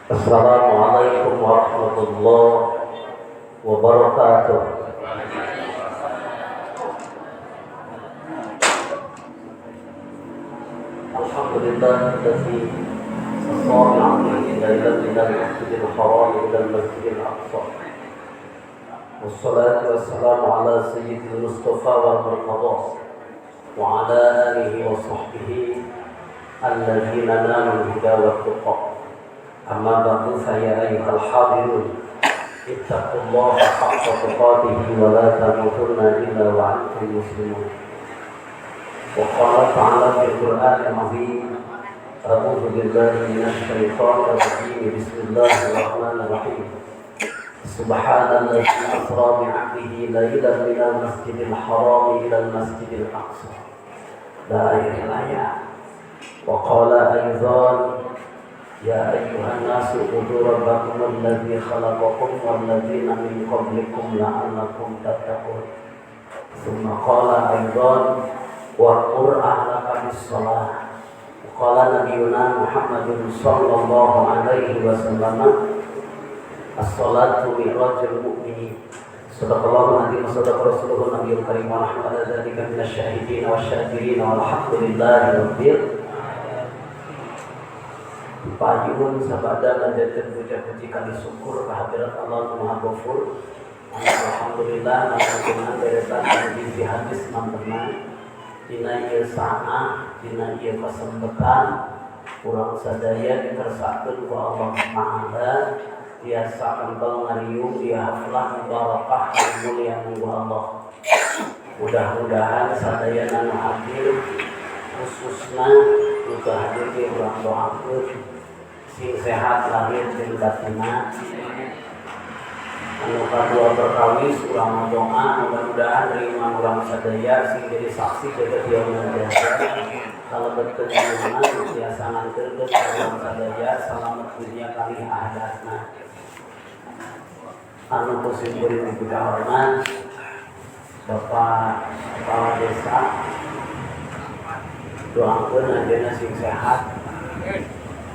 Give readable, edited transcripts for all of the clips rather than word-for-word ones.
Assalamualaikum warahmatullahi wabarakatuh. Alhamdulillah alladzi asra bi 'abdihi lailan minal masjidil haram ila al-masjidil aqsa. Wassalatu wassalamu ala sayyidil mustafa wal murtada wa ala alihi wa sahbihi alladzina nalul huda wat tuqa. Amma ba'du, fa ya ayyuhal hadirun ittaqullaha haqqa tuqatih wa la tamutunna illa wa antum muslimun. Wa qala ta'ala fil Qur'anil 'azim, a'udzu billahi minasy syaithanir rajim, bismillahirrahmanirrahim. Subhanalladzi asra bi 'abdihi lailan minal masjidil haram ilal masjidil aqsa. La ilaha. Wa qala aidan, ya ayyuhan nasu ubudu rabbakum alladzi khalaqakum walladzina min qablikum la'allakum tattaqun. Tsumma qala aidan, wa'mur ahlaka bis-shalah. Qala nabiyuna Muhammadun sallallahu alaihi wasallam, as-salatu mi'rajul mu'minin. Sadaqallahu al-azim wa sadaqa rasuluhu nabiyul karim wa nahnu ala dzalika minasy syahidin wasy syakirin walhamdulillahi rabbil. Payun sabada lanjutkan puja-puji kali syukur kehadirat Allah Maha Ghafur. Alhamdulillah nangtungan deretan di hadis mantena dina ieu saah, dina ieu kesempatan urang sadaya dikersakeun ku Allah Ta'ala tiasa kempel ngariung di haflah mubarakah mulia munggu Allah. Mudah-mudahan sadaya nu hadir, khususna nu hadir di urang doakeun sing sehat lahir jeung batinna. Anu kadua perkawis urang doa mudah-mudahan riungan urang sadaya sing jadi saksi jaga yaumul jaza kalebetkeun imanna tiasa nganterkeun ka urang sadaya salamet dunya kalih akhiratna. Anu ku simkuring dipikahormat Bapak Kepala Desa, doakeun anjeunna sing sehat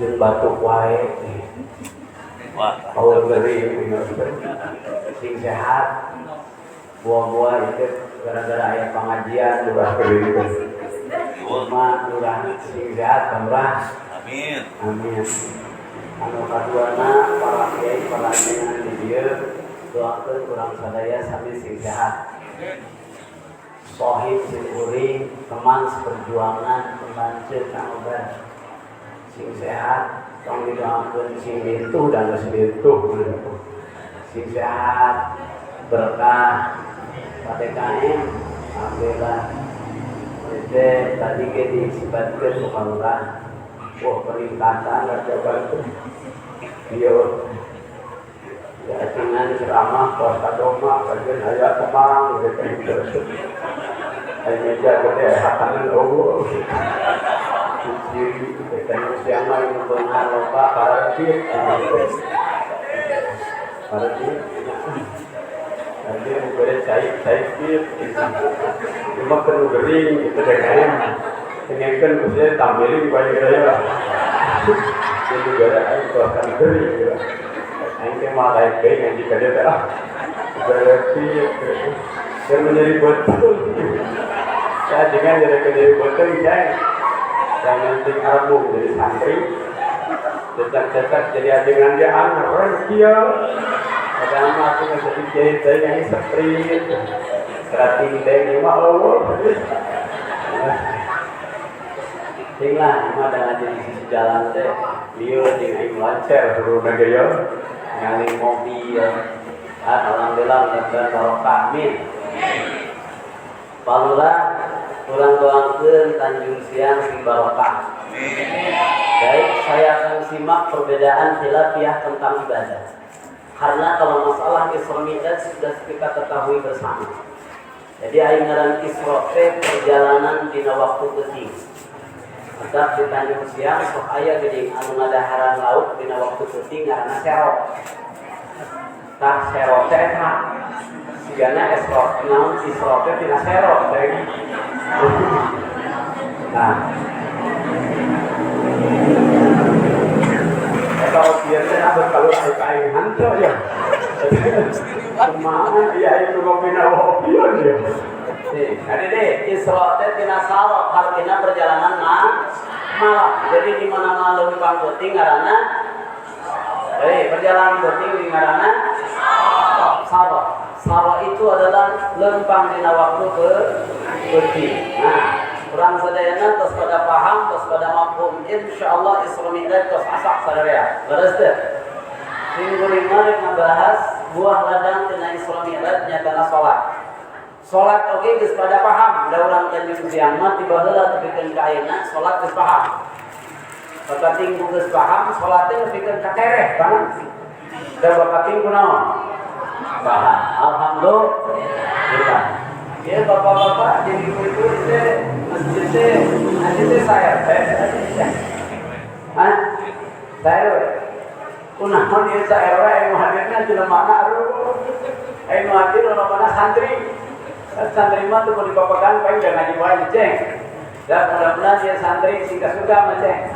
jeung batuk wae. Wah, power gering sing sehat. Buah-buah itu gara-gara aya pengajian lurah gering cuma lurah sing sehat, lurah. Amin. Amin. Anu kaduana para kiai, para jenengan di dieu, doakeun urang sadaya sami sing sehat. Sohib simkuring, teman seperjuangan, teman Kang Oban sing sehat, tong didoakeun sing lintuh dan geus lintuh, sing sehat, berkah. PTKM alhamdulillah itu tadi ke disibatkeun ku Lurah, wah, peringkatan raja bantu iya ya, acingan ceramah kos kadoma bagian aya kemang gitu, aya meja gede hakanan eueuh. Ciri kita siang mah yang beunghar loba parakit parakit. Nanti bere cai cai pit cuma kenu gering itu DKM tinggalkan khususnya tampilin banyak gaya lah jadi gara aing kan gering gitu. Aing teh mah lain deui ngaji ka dieu teh, ah berarti dan menjadi betul saya dengan jadi jadi betul saya yang penting arbung jadi santri cetak-cetak jadi ajengan dia anger kia. Padahal mah aku nggak jadi kiai teh yang sprint kerating teh ini mah Allah. Ting lah, mah ada ngaji di sisi jalan teh lieur jeung aing lancar suruh ge yo ngaling mobil. Ah, alhamdulillah, mudah-mudahan barokah, amin. Pak Lurah, urang doakeun Tanjung Siang sing barokah. Baik, saya akan simak perbedaan khilafiyah tentang ibadah. Karena kalau masalah Isra Mi'raj sudah kita ketahui bersama. Jadi aing ngaran Isra teh perjalanan dina waktu peuting. Tetap di Tanjung Siang sok aya geuning anu ngadaharan lauk dina waktu peuting ngaranna serok. Tah, serok teh eta. Sigana esro naon Isra teh tina serok teh. Nah, eta opian teh. aing hanteu ya. Kumaha ieu aing nu ngopina opieun ya. Nih, ada deh, Isra teh tina saro artinya perjalanan malam. Jadi di mana-mana leuwih pangpeuting ngaranna perjalanan peuting di ngaranna saro. Saro itu adalah lempang dina waktu ke peuting. Nah, urang sadayana tos pada paham, tos pada mafhum. Insyaallah Isra Mi'raj tos asak sadaya. Leres teh. Minggu lima rek ngabahas buah ladang tina Isra Mi'raj nyatana salat. Salat oge geus pada paham, da urang Tanjung Siang mah ti baheula tepikeun ka ayeuna salat geus paham. Bakating ku geus paham, salat teh nepikeun ka tereh banget. Da bakating kunaon? Paham. Alhamdulillah. Ya bapak-bapak jadi ibu-ibu teh masjid teh nanti teh saya teh. Hah? Saya we. Kunaon ieu saya we anu hadirna jelema aduh. Anu hadir mana santri. Santri mah tuh mau dipapakan paling jangan ngaji wae ceng. Dan mudah-mudahan dia santri sing kasuka mah ceng.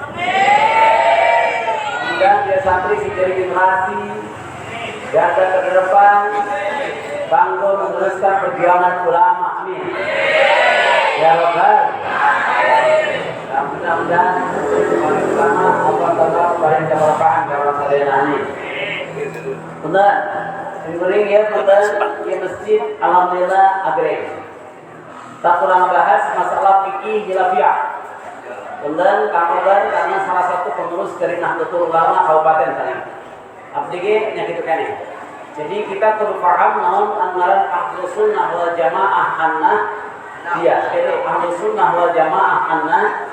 Mudah-mudahan dia santri sing jadi generasi garda terdepan bangga meneruskan perjuangan ulama. Amin. Ya Rabbal. Dan mudah-mudahan ulama Allah Taala paling keberkahan ka urang sadayana. Amin. Punten. Sing ya punten ya masjid alhamdulillah agreng. Tak kurang bahas masalah fikih khilafiyah. Punten Kang Obar karena salah satu pengurus dari Nahdlatul Ulama Kabupaten sana. Abdi ge nya kitu keneh. Jadi kita kudu paham naon anggaran Ahlus Sunnah wal Jamaah anna dia. Jadi Ahlus Sunnah wal Jamaah anna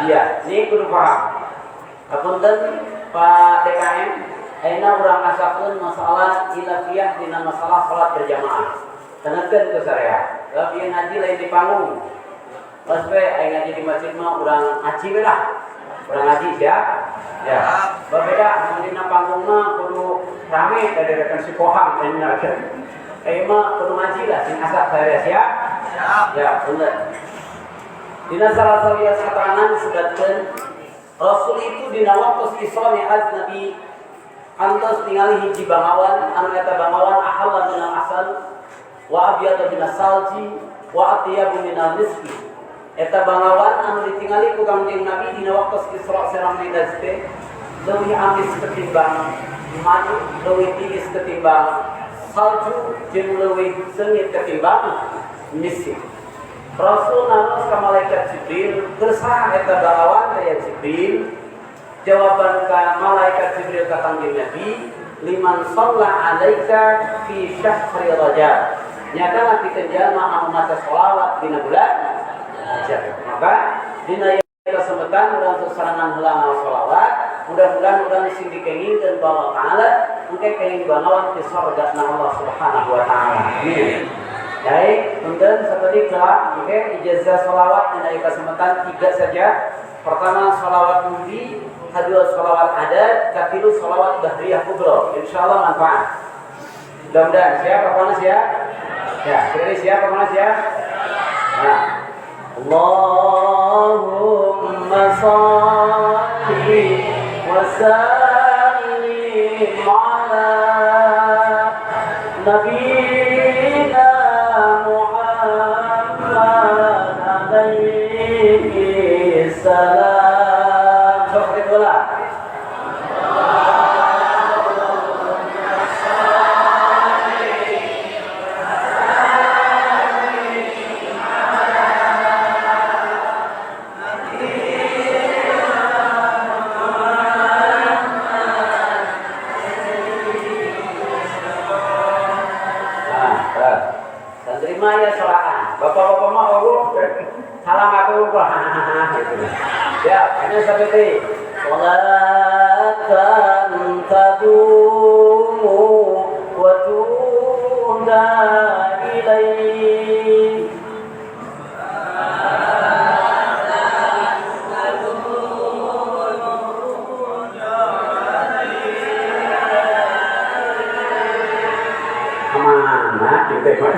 dia. Ini kudu paham. Punten Pak DKM ayeuna urang asakeun masalah khilafiyah dina masalah salat berjamaah. Tengekeun ku sarea. Sebab ieu ngaji lain di panggung. Pas we aya ngaji di masjid mah urang ngaji we lah. Urang ngaji siap? Ya. Babeda mun dina panggung mah kudu rame daderekan si kohang ayeuna. Aya mah kudu ngaji lah sing asak sarea siap? Siap. Ya, bener. Dina salah sawios keterangan disebutkeun Rasul itu dina waktu Isra Mi'raj Nabi antos ningali hiji bangawan anu eta bangawan ahalla minal asal wa abyadu minas salji wa atyabu minal miski. Eta bangawan anu ditingali ku Kangjeng Nabi dina waktu Isra sareng Mi'raj teh leuwih amis ketimbang madu, leuwih tiis ketimbang salju, jeung leuwih seungit ketimbang misik. Rasul naros ka malaikat Jibril, keur saha eta bangawan teh ya Jibril? Jawaban ka malaikat Jibril ka Kangjeng Nabi, liman shalla alaika fi syahri Rajab. Nyata nabi jalma anu maca sholawat dina bulan Rajab. Maka dina kesempatan urang sasarengan heula maca sholawat, mudah-mudahan urang sing dikengingkeun ku Allah Taala, engke kenging bangawan ti sorga na Allah Subhanahu wa taala. Amin. Baik, punten seperti kelak engke ijazah sholawat dina kesempatan tiga saja. Pertama sholawat Nabi, kedua sholawat adat, ketiga sholawat bahriyah kubro. Insyaallah manfaat. Mudah-mudahan siap apa mana siap? Ya, sekali siap apa mana siap? Nah. Allahumma shalli wa sallim ala nabiyina Muhammad alaihi salam. Sok itulah. Maya solaan, bapak-bapak mah Allah, salam aku gitu. Ya, ini seperti salatan tadumu wa tunda ilaih. Kemana gitu ya?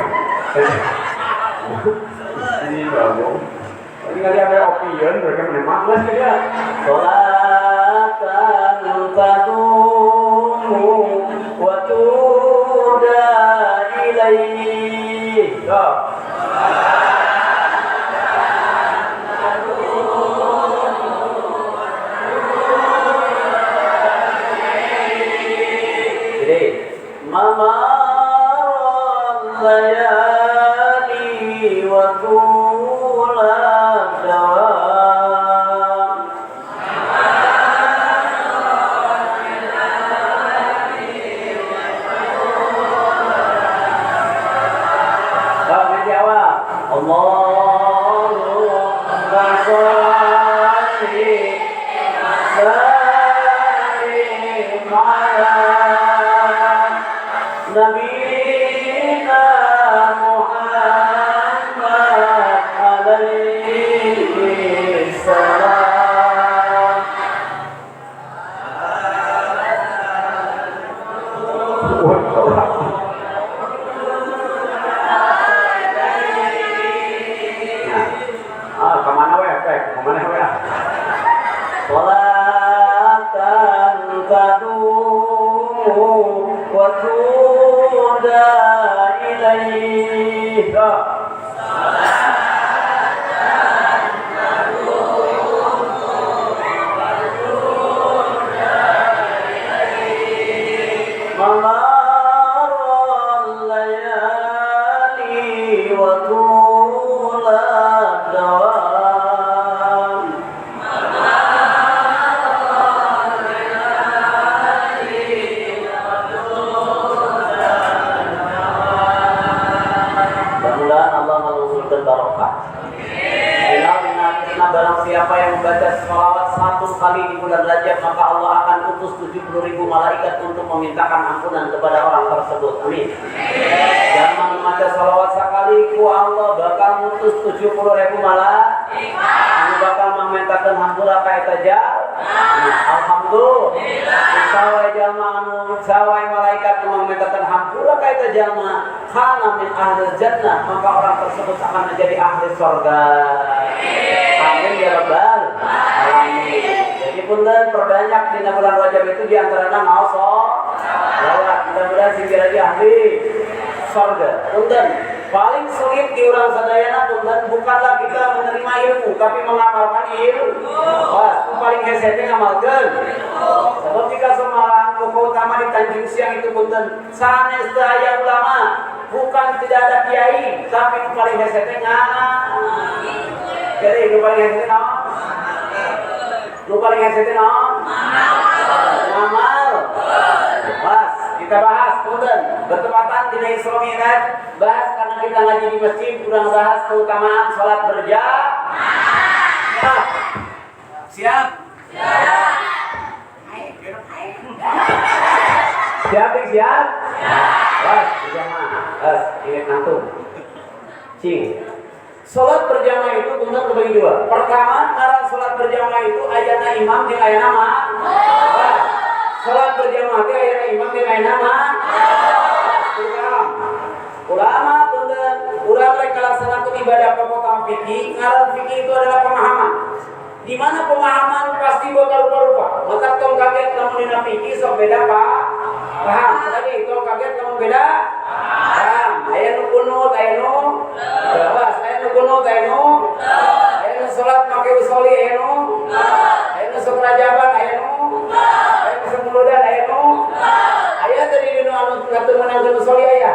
Ini bagus. Ini kali ada opinion mereka menerima mas dia. Salatan tadumu wa tuda ilaihi. Jadi mamar layali wa tula dawam. Allahumma sholli sallim ala nabiyina Muhammad alaihi salam. Kemana we, kemana we? Salatan tadumu wa tuda ilaihi. Salatan tadumu wa tuda ilaihi. Mamar layali wa tula dawam. Mudah-mudahan Allah mengusulkan barokah. Karena barang siapa yang membaca sholawat 100 kali di bulan Rajab, maka Allah akan utus 70.000 malaikat untuk memintakan ampunan kepada orang tersebut. Amin. Jangan membaca sholawat sekali, ku Allah bakal ngutus 70.000 malaikat. Anu bakal memintakan hampura ka eta jalma. Alhamdulillah. Sawai jalma anu sawai malaikat nu memintakan hampura ka eta jalma, kana min ahli jannah, maka orang tersebut akan menjadi ahli surga. Amin ya rabbal alamin. Jadi punten perbanyak di bulan Rajab itu di antaranya ngaos sholawat. Mudah-mudahan sing jadi ahli surga. Punten paling sulit di urang sadayana punten bukanlah kita menerima ilmu tapi mengamalkan ilmu. Wah, paling hese teh ngamalkeun. Sebab jika Semarang tokoh utama di Tanjung Siang itu punten sanes teu aya ulama, bukan tidak ada kiai, tapi nu paling hese teh Jadi nu paling hese naon? Nu paling hese teh naon? Ngamal. Pas, kita bahas punten bertepatan dina Isra Mi'raj, bahas karena kita ngaji di masjid kurang bahas keutamaan salat berjamaah. Siap? Siap. Siap, siap? Siap. Berjamaah. Bas, ini ngantuk. Cing. Salat berjamaah itu kemudian terbagi dua. Pertama, ngaran salat berjamaah itu ayana imam jeung ayana makmum. Salat berjamaah teh ayana imam jeung ayana makmum. Ulama punten, urang rek ngalaksanakeun ibadah pokok fikih, ngaran fikih itu adalah pemahaman. Di mana pemahaman pasti bakal rupa-rupa. Maka tong kaget lamun dina fikih sok beda pak. Paham? Tadi tong kaget lamun beda? Paham. Aya nu kunut, aya nu bebas, aya nu kunut, aya nu aya nu salat make usoli, aya nu aya nu sok rajaban, aya nu aya nu sok muludan, aya nu aya tadi dinu anu teu meunang usoli aya.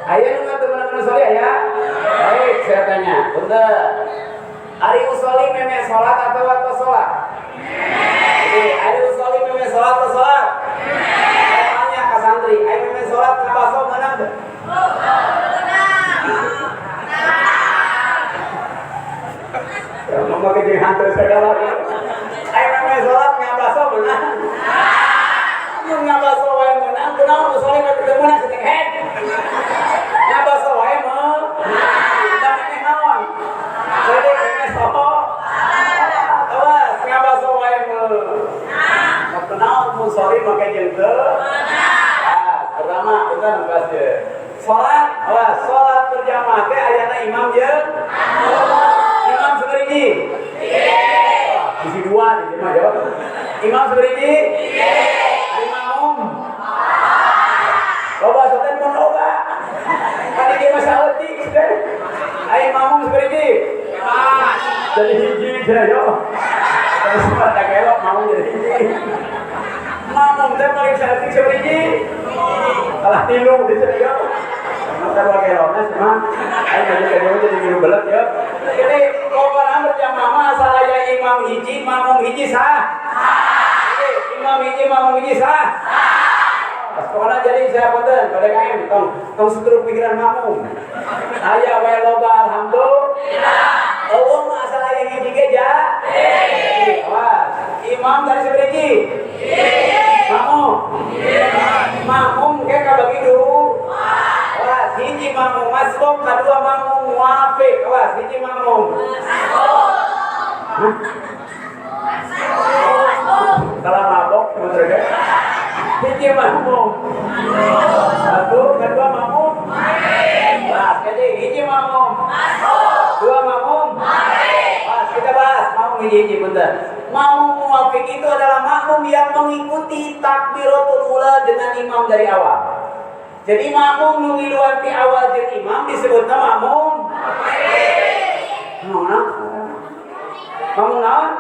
Aya nu teu meunang usoli aya? Baik, saya tanya. Punten. Ari usoli meme salat atau waktu salat? Jadi ari usoli meme salat atau salat? Saya tanya ke santri, ari meme salat ngabaso meunang teu? Ya mau make jeung hantu segala. Ari meme salat ngabaso meunang? Mun ngabaso wae meunang, kunaon usoli mah teu meunang setengah head. Ngabaso wae meunang. Da meme naon? Jadi meme awas ngabaso wae meunang. Kunaon musoli make jeung teu? Ah, pertama punten bahas ieu. Salat, awas, salat berjamaah teh ayana imam jeung imam sabariji? Bisi dua di mah jawab. Imam sabariji? Ari makmum? teh paling saeutik sabiji. Kalah tilu di cenah. Maka dua kelona cuma ayo ngaji ka dieu jadi ngilu belet ya. Jadi pokona berjamaah mah asal aya imam hiji, makmum hiji sah. Jadi imam hiji, makmum hiji sah. Sah. Pokona jadi saya punten PDKM tong tong setruk pikiran makmum. Aya we loba alhamdulillah. Eueuh mah asal aya hiji ge ja. Awas. Imam tadi sabiji. Makmum. Makmum ge kabagi dua. Awas, hiji makmum masbuk, kedua makmum muwafiq. Awas, hiji makmum. Hah? Kalau mabok sebenarnya. Hiji makmum. Satu, kedua makmum. Bahas, jadi hiji makmum. Dua makmum. Bahas, kita bahas makmum hiji-hiji bentar. Makmum muwafiq itu adalah makmum yang mengikuti takbiratul ula dengan imam dari awal. Jadi makmum nu ngiluan ti awal jeung imam disebutna makmum. Naon? Makmum naon?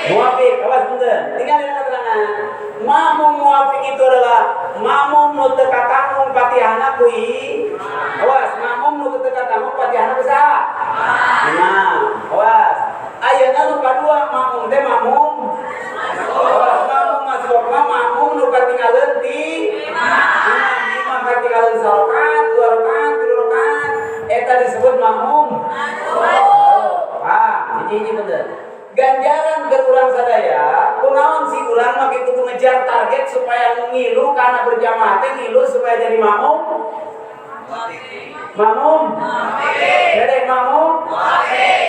Muwafiq. Awas punten. Tinggal dina keterangan. Makmum muwafiq itu adalah makmum nu teu katanggung fatihahna ku. Awas, makmum nu teu katanggung fatihahna ku saha? Imam. Awas. Ayeuna nu kadua makmum teh makmum. Awas, makmum masbuk mah makmum nu katingaleun ti imam. Imam katingaleun sarakaat, dua rakaat, tilu rakaat, eta disebut makmum. Ah, hiji-hiji bener. Ganjaran keur urang sadaya, kunaon si urang mah kitu ngejar target supaya ngilu karena berjamaah teh ngilu supaya jadi makmum. Makmum. Jadi makmum.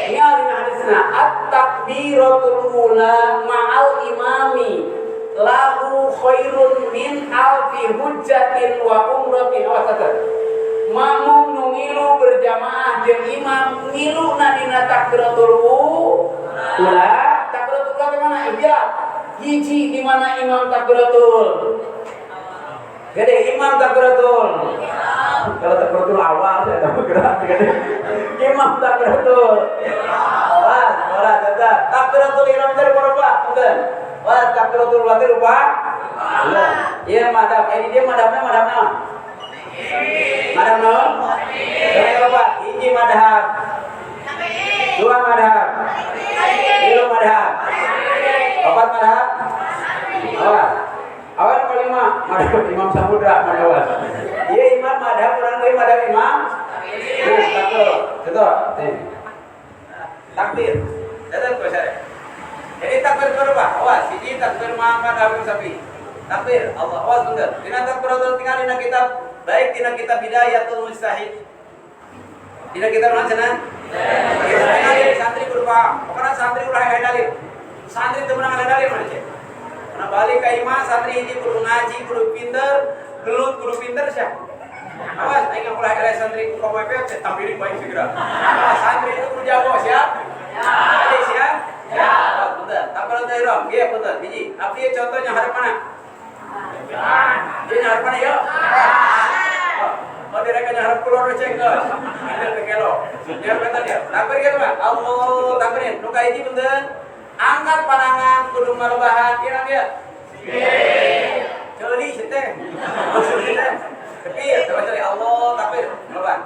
Tinggal dina hadisna at-takbiratul ula ma'al imami lahu khairun min alfi hujjatin wa umratin. Awas catat. Makmum nu ngilu berjamaah jeung imam ngiluna dina takbiratul ula. Takbiratul ula di mana? Iya. Hiji di mana imam takbiratul? Gede imam takbiratul. Kalau takbiratul awal saya tahu gerak gede. Imam takbiratul. Wah, ora catat. Takbiratul ihram teh berapa? Punten. Wah, takbiratul ula teh lupa. Iya, madhab. Ini dia madhabna madhab naon? Madhab naon? Gede apa? Hiji madhab. Dua madhab. Tilu madhab. Empat madhab. Awas. Awan kelima madhab Imam Samudra madhab. Iya imam madhab orang lain madhab imam. Nah, satu, satu. Takbir. Datang ke saya. Jadi takbir berapa? Awas, hiji takbir madhab Syafi'i. Takbir Allah, awas bener. Dina takbiratul tinggal dina kitab baik dina kitab Bidayatul Mujtahid. Dina kitab naon cenah? Kita santri kudu paham. Pokoknya santri ulah aya dalil. Santri teu meunang dalil mana cek. Karena balik ka imah santri hiji kudu ngaji, kudu pinter, gelut kudu pinter sia. Awas aing ulah aya santri ku KWP cek tampiling baik segera. Awas santri itu kudu jago siap? Siap. Jadi siap? Siap. Punten. Takbiratul ihram, ieu punten hiji. Abdi contohnya harap mana? Dia harap mana yo? Oh, direka nyarap kulon cek geus. Ada teh kelo. Nyarap eta dia. Takbir kieu mah. Allah takbirin. Nu kahiji punten. Angkat panangan kudu malebahan ieu naon ieu? Ceuli teh. Tapi coba cari Allah takbir malebahan.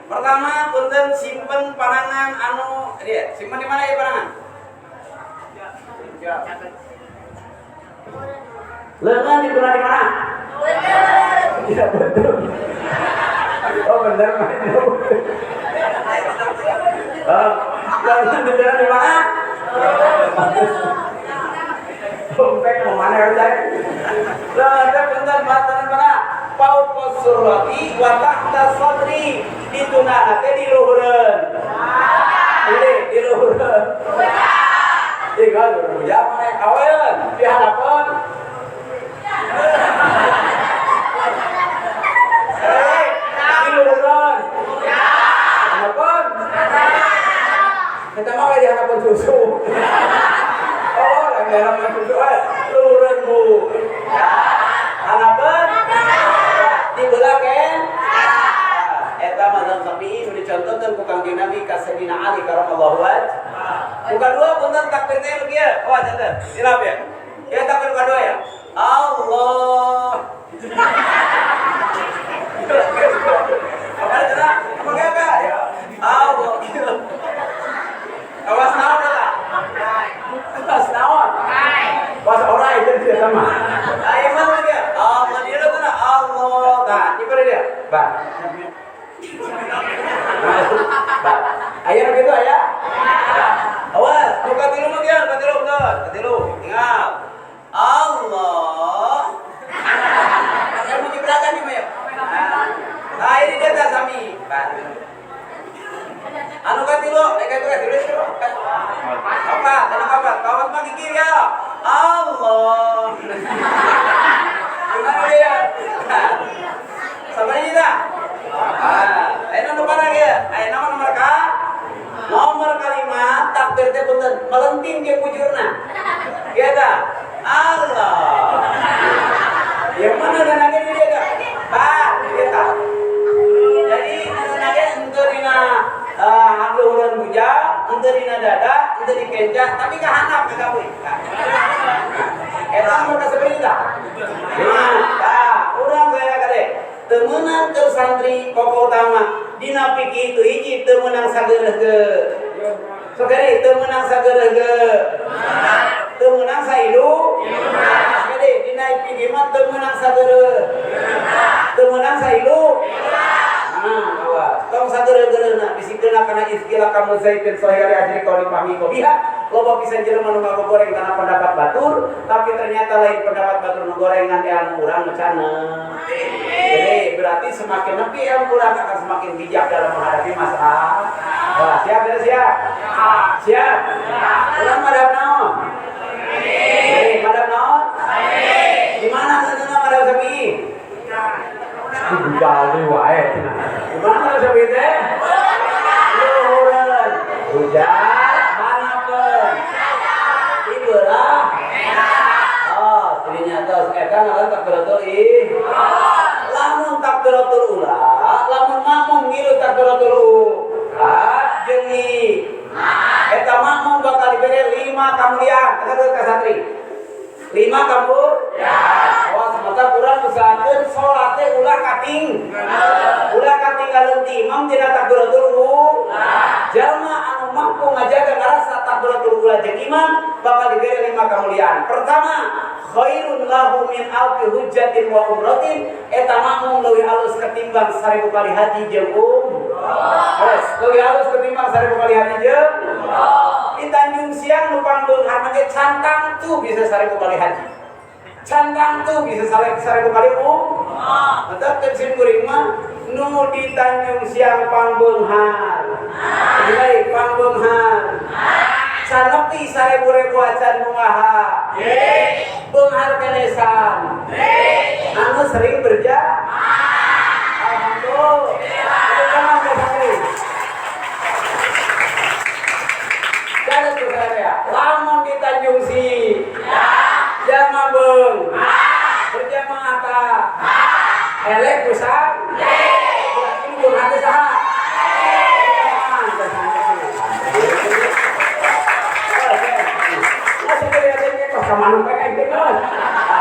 Pertama punten simpen panangan anu dia, simpen di mana ya panangan? Lengan ditular di mana? Bener. Iya betul. Oh bener mah. Oh, lengan ditular di mana? Dompet mau mana ya, Cek? Lengan teh punten batanan mana? Fauqa surrati wa tahta sadri. Dituna teh di luhureun. Ini di luhureun. Tinggal rujak mana aweun di hadapan. Di luhureun. Hadapan. Kita mau di hadapan susu. Oh, lagi di hadapan susu. Luhureun bu. Hadapan. Di belakang. Eta mazhab Syafi'i nu dicontohkeun ku Kangjeng Nabi ka Sayyidina Ali karamallahu wajh. Nu kadua punten takbir teh nu kieu. Oh, catet. Silap ya. Ieu takbir kadua ya. Allah. Apa itu? Apa enggak? Allah. Awas naon eta? Awas naon? Pas orai itu dia sama. Ayo mana dia? Allah dia tuh Allah. Nah, ini pada dia. Ba. Ba. Ayo begitu ayah. Awas, buka tilu mah dia, buka tilu betul, buka tilu. Ingat. Allah. Yang bunyi belakang nih, Maya. Nah, ini dia tak sami. Ba. Anu katilu, katilu itu. Apa? Anu apa? Kawan mah gigir ya. Allah. Gimana dia? Sama ini tak? Ah, ayo nomor lagi. Ayo nomor ka? Nomor kelima takbir teh punten melenting jeung bujurna. Ieu tah. Allah. Yang mana danage di dia tah? Ba, ieu tah. Jadi danage henteu dina haluhureun bujang, henteu dina dada, henteu di kenca, tapi ka handap ka gawe. Eta mun ka seperti tah. Nah, tah, urang saya kade. Teu meunang keur santri pokok utama dina fikih teu hiji teu meunang sageureuh. Sok kade teu meunang sageureuh. Teu meunang sailu. Kade dina fikih mah teu meunang sageureuh. Teu meunang sailu. Nah, awas. Tong sageureuh-geureuna disikeuna kana istilah kamu zaitin sahih ajri qauli pahmi biha. Loba pisan jelema nu ngagoreng kana pendapat batur, tapi ternyata lain pendapat batur nu gorengan ilmu urang cenah. Jadi berarti semakin nepi ilmu urang akan semakin bijak dalam menghadapi masalah. Wah, siap ya siap? Siap. Urang madhab naon? Hei, madhab naon? Di mana cenah madhab sapi? Bali wae cenah. Di mana madhab sapi teh? Luhureun. Hujan hanapeun. Dibelah. Oh, dirinya tos eta ngaran takbiratul ihram. Lamun takbiratul ula, lamun makmum ngilu takbiratul ula, jeung eta makmum bakal dibere 5 kamuliaan. Kata ka santri. 5 kamuliaan. Oh, sementara urang usahakeun salat teh ulah kating. Ulah katinggalan ti imam tina takbiratul ula. Jalma anu mampu ngajaga ngarasa takbiratul ula jeung imam bakal dibere 5 kamuliaan. Pertama, khairun lahu min alfi hujjatin wa umratin, eta makmum leuwih alus ketimbang 1000 kali haji jeung umrah. Wes, leuwih alus ketimbang 1000 kali haji jeung umrah. Di Tanjung Siang nu pangbeunghar ge cantang tuh bisa 1000 kali haji. Cantang tuh bisa 1000 kali umrah. Tetep keun kuring mah nu di Tanjung Siang pangbeunghar. Baik, pangbeunghar. Canepti 1000 ribu acan mungaha. Beunghar kenesan. Anu sering berjamaah. Alhamdulillah. Jangan tuh ya. Lamun di Tanjung Si. Jamaah beung. Berjamaah ta. Elek usang. Berarti beunghar teh saha?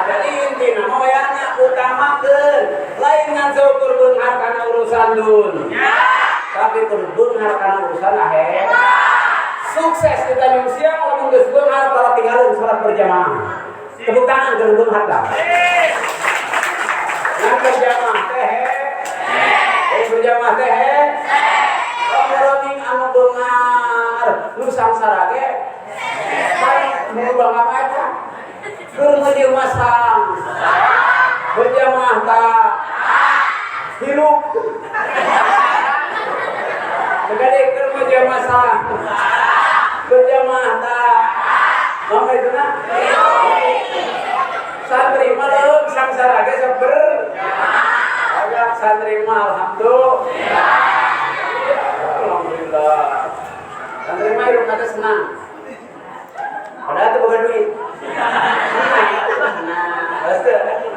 Jadi intina mah wayahna utamakeun lain ngan saukur beunghar kana urusan dunya, tapi kudu beunghar kana urusan akhirat. Sukses di Tanjung Siang lamun geus beunghar tara tinggalin salat berjamaah. Tepuk tangan keur beunghar tah. Ngan berjamaah teh. Berjamaah teh. Lamun anu beunghar nu sangsara ge nu bangga eta. Keur meujeuh masang. Berjamaah ta. Hirup. Segede keur meujeuh masang. Berjamaah ta. Mangga itu na? Santri mah leuweung sangsara ge sok berjamaah. Santri mah alhamdulillah. Alhamdulillah. Santri mah hirup kata senang. Padahal itu bukan duit. Nah,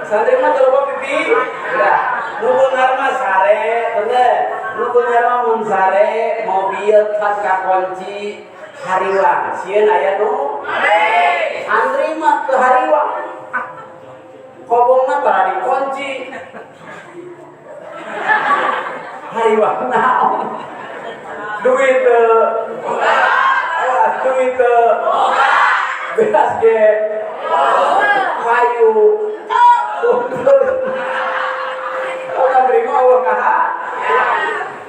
santri mah teu loba pipi. Udah. Nu beunghar mah sare, bener. Nu beunghar mah mun sare mobil kan kakunci hariwang. Sieun aya nu? Santri mah teu hariwang. Kobongna tara dikunci. Hariwang naon? Duit teu. Awas duit teu. Beas ge. Kayu. Santri mah eueuh kaha.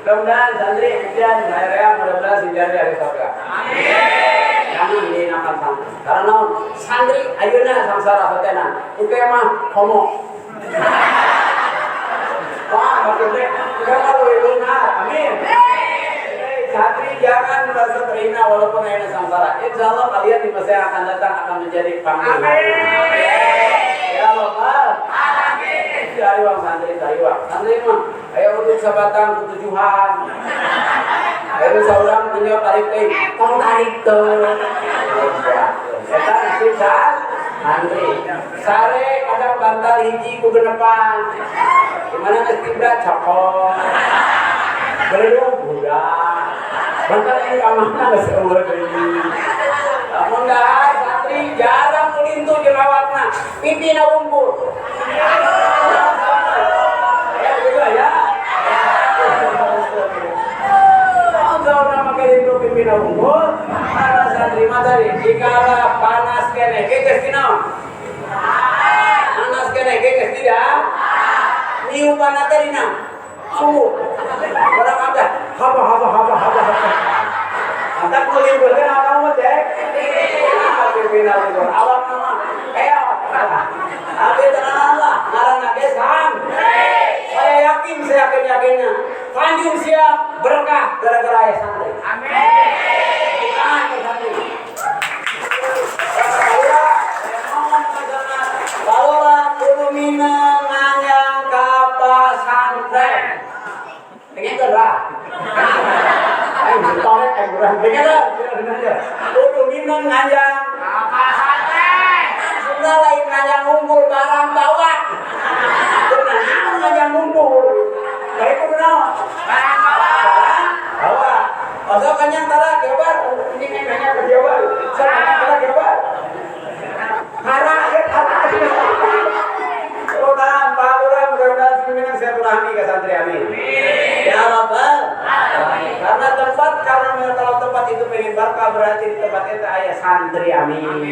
Mudah-mudahan santri hujan saya mudah-mudahan si jadi ahli surga. Amin. Jangan dihinakan santri. Karena santri ayeuna samsara satena. Uke mah homo. Wah, maksudnya uke mah leuwih beunghar. Amin. Santri jangan merasa terhina walaupun ayeuna samsara. Insya Allah kalian di masa yang akan datang akan menjadi panglima. Amin. Ya Allah. Amin. Dari santri dari santri mah ayo untuk sabatang ketujuhan. Ayo saurang punya tarik teh, tong tarik teh. Eta nasib santri. Sare kadang bantal hiji ku genepan. Gimana geus tibra cokot. Beredung budak. Bantal ini ka mana geus eueuh deui. Lamun dahar santri jarang ulintu jeung awakna, pipina wungkul. Ya. Pipina unggul, karena santri mah tadi dikala panas kene geus dinaon? Panas kene geus tidak? Niupan teh dina sumur. Barang ada haba haba haba haba. Mantap kulimbul kan awak mah cek. Pipina unggul awak mah kayak abi tenang lah ngaranna ge santri. Saya yakin, saya yakin-yakinnya Tanjung Siang berkah gara-gara ayah santri. Amin. Nah, santri. Bawa kudu minang nganyang ka pasantren. Dengekeun lah. Aing torek aing urang dengekeun. Kudu minang nganyang ka pasantren. Maksudna lain nganyang ngumpul barang bawa. Kudu nganyang ngumpul. Baik kudu naon? Barang bawa. Bawa. Osok kanyang tara gebar, ini kanyang ke gebar. Sok kanyang tara gebar. Hara ya hara. Mudah-mudahan Pak Lurah mudah-mudahan pimpinan silaturahmi ke santri amin. Ya Rabbal alamin. Karena tempat karena kalau tempat itu pengen barkah berarti di tempat itu aya santri amin.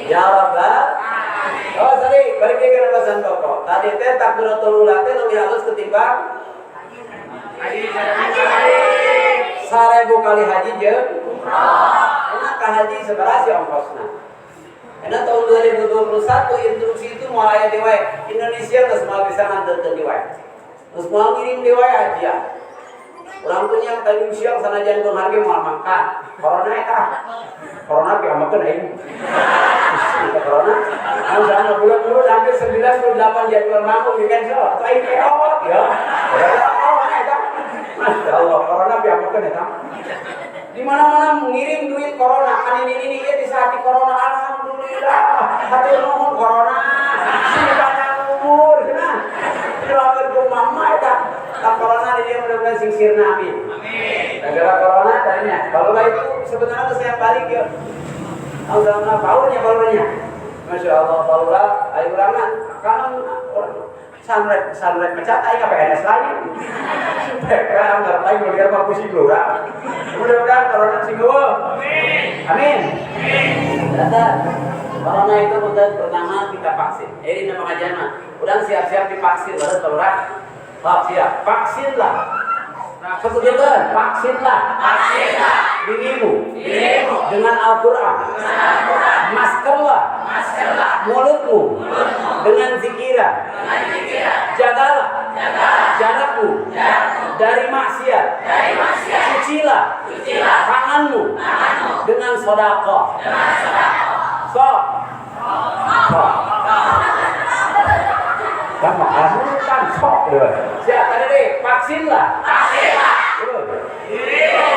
Ya Rabbal alamin. Oh sorry, balik lagi ke bahasan pokok. Tadi teh takbiratul ula teh lebih halus ketimbang haji 1000 kali haji jeung umrah. Enak ka haji sabaraha sih ongkosna? Karena tahun 2021 instruksi itu mulai aya deui wae. Indonesia geus moal bisa nganteurkeun deui wae. Geus moal ngirim deui wae haji ya. Urang punya Tanjung Siang sanajan beunghar ge moal mangkat. Corona eta. Corona piamakeun aing. Corona. Anu sana bulan-bulan hampir 98 jadwal manggung di cancel. Atuh aing keot ya. Corona eta. Masya Allah, corona piamakeun eta. Di mana-mana mengirim duit corona, kan ini ya di saat di corona, alhamdulillah, hatur nuhun corona, sing panjang umur, cenah. Doakeun ku mama eta, tak corona di dia mudah-mudahan sing sirna amin. Amin. Gara-gara corona tadinya, kalau itu sebenarnya tuh saya balik ya. Alhamdulillah paurnya paurnya. Masya Allah, paura, ayo urangna, kan sanrek mecat aing ka PNS lain. PK ngarep aing uliar mah pusing lurah. Mudah-mudahan corona sing eueuh. Amin. Amin. Data corona itu mudah pertama kita vaksin. Ini nama kajian mah. Udah siap-siap divaksin baru lurah. Siap siap. Vaksinlah. Sebutkan vaksinlah. Vaksinlah dirimu. Dirimu dengan Al-Qur'an. Maskerlah. Maskerlah mulutmu. Dengan zikiran. Jagalah. Jarakmu dari maksiat. Cucilah. Tanganmu dengan sedekah. Sok. Sok. Ya makan sok. Siap tadi deh, vaksinlah. Vaksinlah. Dirimu.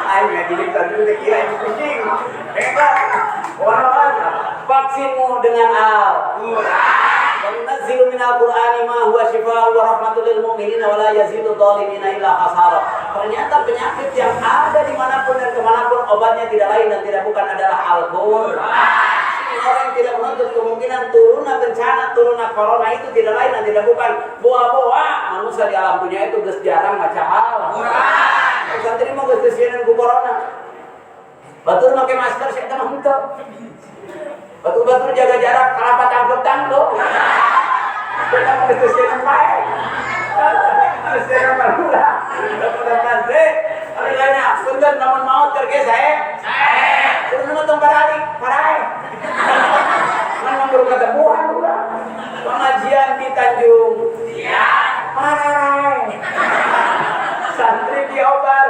Aing ngaji jeung santri teh kieu aing pusing. Hebat. Orang vaksinmu dengan Al-Qur'an. Wa nunazzilu minal Qur'ani ma huwa syifaa'un wa rahmatul lil mu'minina wa la yazidu dhalimina illa khasara. Ternyata penyakit yang ada dimanapun dan kemanapun obatnya tidak lain dan tidak bukan adalah Al-Qur'an. Orang yang tidak menutup kemungkinan turunnya bencana, turunnya corona itu tidak lain dan tidak bukan boa-boa manusia di alam dunia itu geus jarang maca Al-Qur'an. Santri mah geus teu ku corona. Batur make masker sia mah henteu. Batur-batur jaga jarak kalapa tangkep-tangkep. Kita mah geus teu bae. Geus teu palura. Mudah-mudahan teh anu punten lamun maot keur ge sae. Sae. Kudu mah tong paralik, parae. Kan memburu ketemuan ulah. Pengajian di Tanjung Siang. Parae. Santri diobar.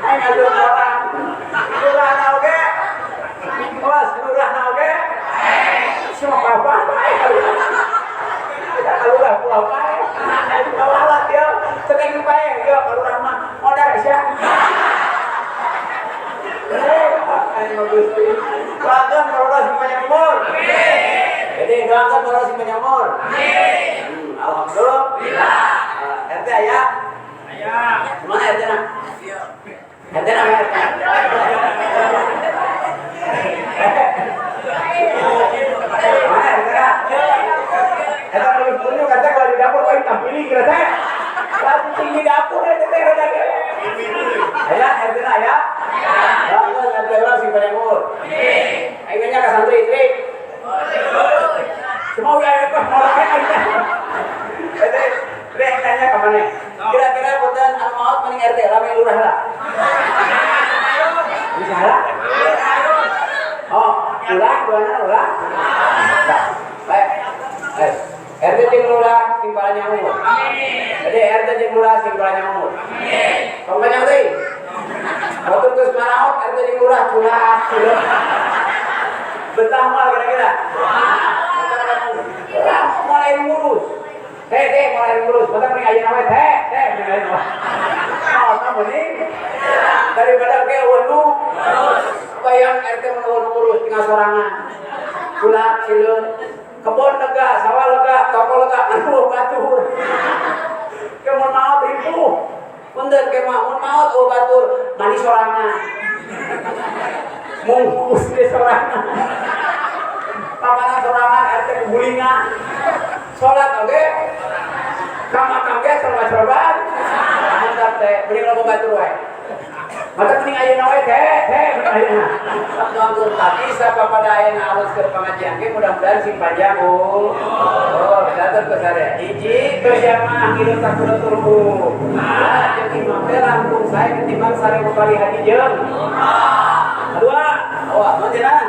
Aing adu orang. Lurah na oge. Awas lurah na oge. Semua apa bae. Kita kalurah pulau bae. Aing kawalat yo. Cekeng bae yo kalurah mah modar sia. Aing mah Gusti. Doakan kalurah sing panjang umur. Jadi doakan kalurah sing panjang umur. Amin. Alhamdulillah. RT aya? Aya. Mana RT na? RT na RT. Mana RT na? Eta kalau kata kalau di dapur kau tampilin kira teh. Langsung di dapur RT teh rada ge. Aya RT na aya? Doakan RT urang sing panjang umur. Amin. Aing nanya ka santri istri. Semua wilayah teh moal aing teh. Rek nanya ke mana? Kira-kira punten anu maot mending RT rame lurah lah. Bisa lah? Oh, ulah duana ulah. Baik. RT jeung lurah sing panjang umur. Amin. Jadi RT jeung lurah sing panjang umur. Amin. Tong panjang teuing. Batur geus maraot RT jeung lurah curah. Betah moal kira-kira. Mulai ngurus. Teh, teh, mulai ngurus. Mata mending ayeuna we teh, teh mending ayeuna. Oh, tah mending daripada ke eueuh nu bayang RT mun eueuh nu ngurus tinggal sorangan. Kulak sileun, kebon lega, sawah lega, toko lega, anu batur. Ke mun maot ripuh. Punten ke mah mun maot eueuh batur, mandi sorangan. Mungkus ge sorangan. Papanan sorangan RT gulingan. Salat oge ka makam ge serba-serban. Mantap teh, mending loba batur wae. Mata mending ayeuna wae teh, teh mending ayeuna. Doakeun tapi sapapada ayeuna alus keur pangajian ge mudah-mudahan sing panjang oh. Oh, catet ku sare. Hiji berjamaah hidup takbiratul ihram. Jeung imam teh langkung sae ketimbang 1000 kali haji jeung. Kedua, wah, mun cenah.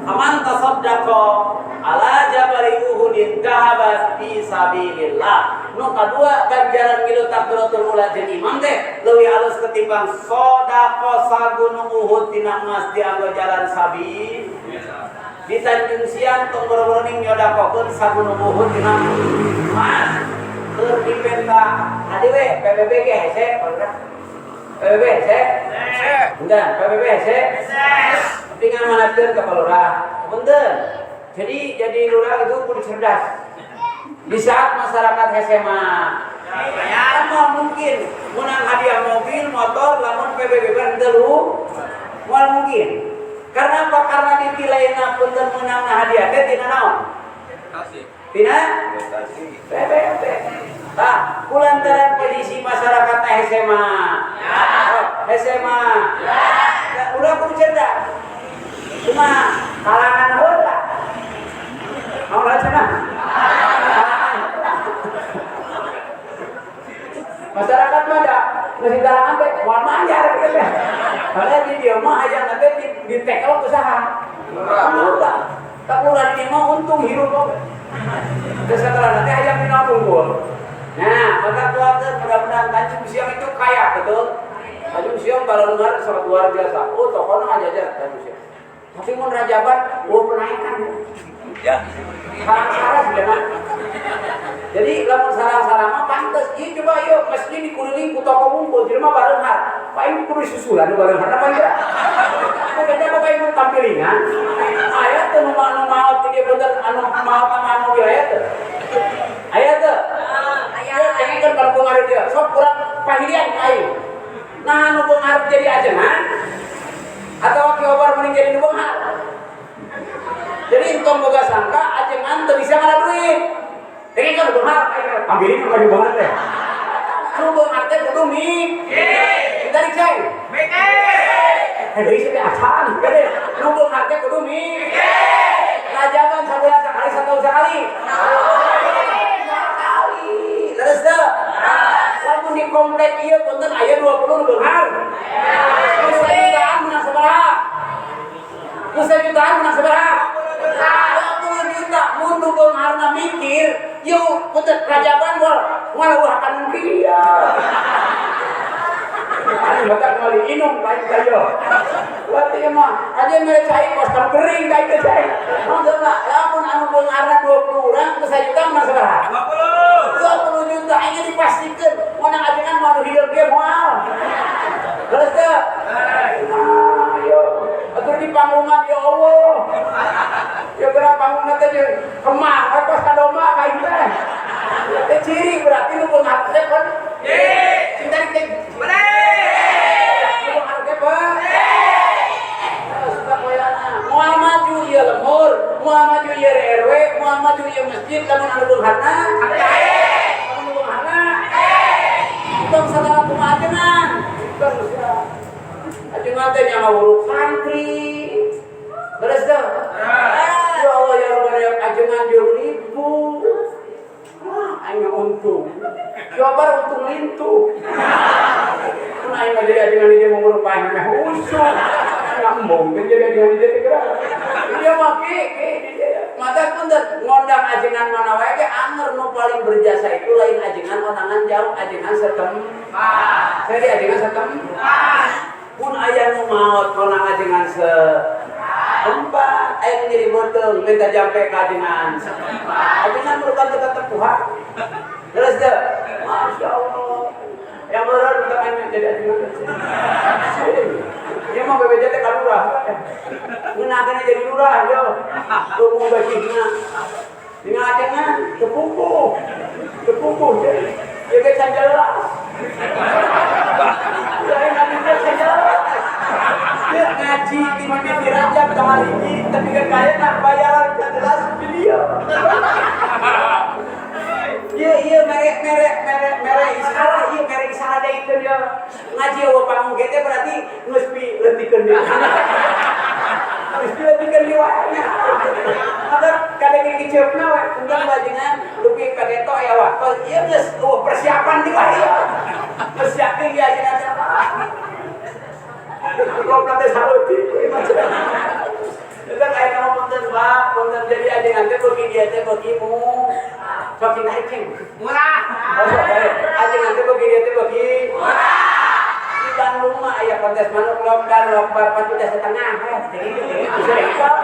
Aman tasaddaqa ala jabali Uhudin dhahaban fi sabilillah. Nu kadua ganjaran ngilu takbiratul ula jeung imam teh leuwih alus ketimbang sedekah sagunung Uhud tina emas dianggo jalan sabi. Di Tanjung Siang tong boro-boro nyodakokeun sagunung Uhud tina emas. Keur dipenta hade we PBB ge hese barudak. PBB hese? Hese. Punten, PBB hese? Hese. Tapi ngamanatkeun ka palurah. Punten. Jadi lurah itu kudu cerdas. Di saat masyarakat hese mah ya moal mungkin menang hadiah mobil, motor, lamun PBB henteu moal mungkin. Karena apa? Karena ditilaina punten menang hadiah teh tina naon? Tina PBB. Tah, kulantaran kondisi masyarakat hese mah. Hese mah. Ya, urang kudu cerdas. Cuma kalangan heula. Mau lah cenah. Masyarakat mah da geus kalangan teh moal mayar kitu teh. Padahal di dieu mah hayang teh ditekel ku saha? Lurah. Tak lurah di mah untung hirup oge. Geus sakalana teh hayang dina unggul. Nah, maka keluarga mudah-mudahan Tanjung Siang itu kaya, betul? Tanjung Siang balongan sangat luar biasa. Oh, tokohna ngajajar Tanjung Siang. Tapi mun rajaban, oh penaikan. Ya. Sarang-sarang sebenarnya. Jadi lamun sarang-sarang mah pantes. Ieu coba yuk masjid dikuliling ku toko wungkul jelema bareunghar. Paling kudu susulan nu bareunghar apa enggak? Beda apa ieu tampilingan? Aya teu nu maot di dieu punten anu maot sama anu wilayah teu? Aya teu? Aya. Pengen kan kampung ada dia. Sok kurang pahilian aing. Nah anu beunghar jadi ajengan atau Ki Obar mending jadi nu beunghar. Jadi entong boga sangka ajengan teu bisa ngala duit. Pengen kan beunghar aing ambilin nu baju beunghar teh. Nu beunghar teh kudu mikir. Tarik cai. Mikir. Deui teh acan gede. Nu beunghar teh kudu mikir. Rajaban sabulan sakali satahun sakali. Sakali. Leres teu? Lamun di komplek ieu punten aya 20 nu beunghar. Nu sajutaan menang sabaraha? Nu sajutaan menang sabaraha? 20 juta. Mun nu beungharna mikir, ieu punten rajaban moal ngaleuweuhakan kieu. Anu batak meuli inum lain kayo. Berarti mah aja mere cai kos kan kering ka ieu cai. Mangga lamun anu beungharna 20 urang ku sajuta menang sabaraha? 20 juta ini dipastikan menang ajengan moal nu hideung ge moal. Terus teu? Nah, yo atur di panggungan ya Allah. Ya geura panggungan teh jeung kemah we kos ka domba ka ieu teh. Teh ciri berarti nu beunghar teh kon. Cinta teh. Nu beunghar teh pan. Moal maju ieu lembur, moal maju ieu RW, moal maju ieu masjid lamun anu beungharna. Lamun nu beungharna. Tong sagala kumaha ajengan. Tong ajengan teh nya ngawuruk santri. Beres teu? Ya Allah ya Rabbana ya ajengan jeung ribu. Wah, aing untung. Coba untung lintuh. Mun aing mah jadi ajengan ieu mah aing meh usuk. Ngambung kan jadi ajengan ieu teh geura. Dia mah ki mata pun ngondang ajengan mana wae ge anger nu paling berjasa itu lain ajengan onangan jauh ajengan setempat. Saya di ajengan setempat. Pun aya nu maot konang ajengan setempat, aya nu nyeri beuteung minta jampe ka ajengan setempat. Ajengan merupakan tempat tepuhan. Terus teu? Masya Allah. Yang bener minta aing jadi ajengan. Dia mah BPJ teh ka lurah. Ngeunahkeun jadi lurah yo. Tunggu basihna. Dina ajengan tepukuh. Tepukuh jadi. Ieu ge can jelas. Lain ngaji teh can jelas. Dia ngaji di mimiti Rajab tanggal hiji tapi kan kaya nak bayaran can jelas di dia. Ieu ieu mere mere mere mere isyarat ieu mere isyarat deui teh dia. Ngaji eueuh panggung ge teh berarti geus pi leutikeun deui. Geus pi leutikeun deui wae nya. Maka kadang kiceupna we tentang bajengan dupi pageto aya waktu ieu geus eueuh persiapan deui wae ieu. Persiapkeun ieu ajengan teh. Goblok teh saeutik ieu mah. Eta aya nama punten Pak, punten jadi ajengan teh beuki dia teh beuki mu. Sok naik cing. Murah. Oh, sok bae. Ajengan teh beuki dia teh beuki murah. Di Bandung mah aya kontes manuk lomba lomba 4,5 juta. Bisa ikut.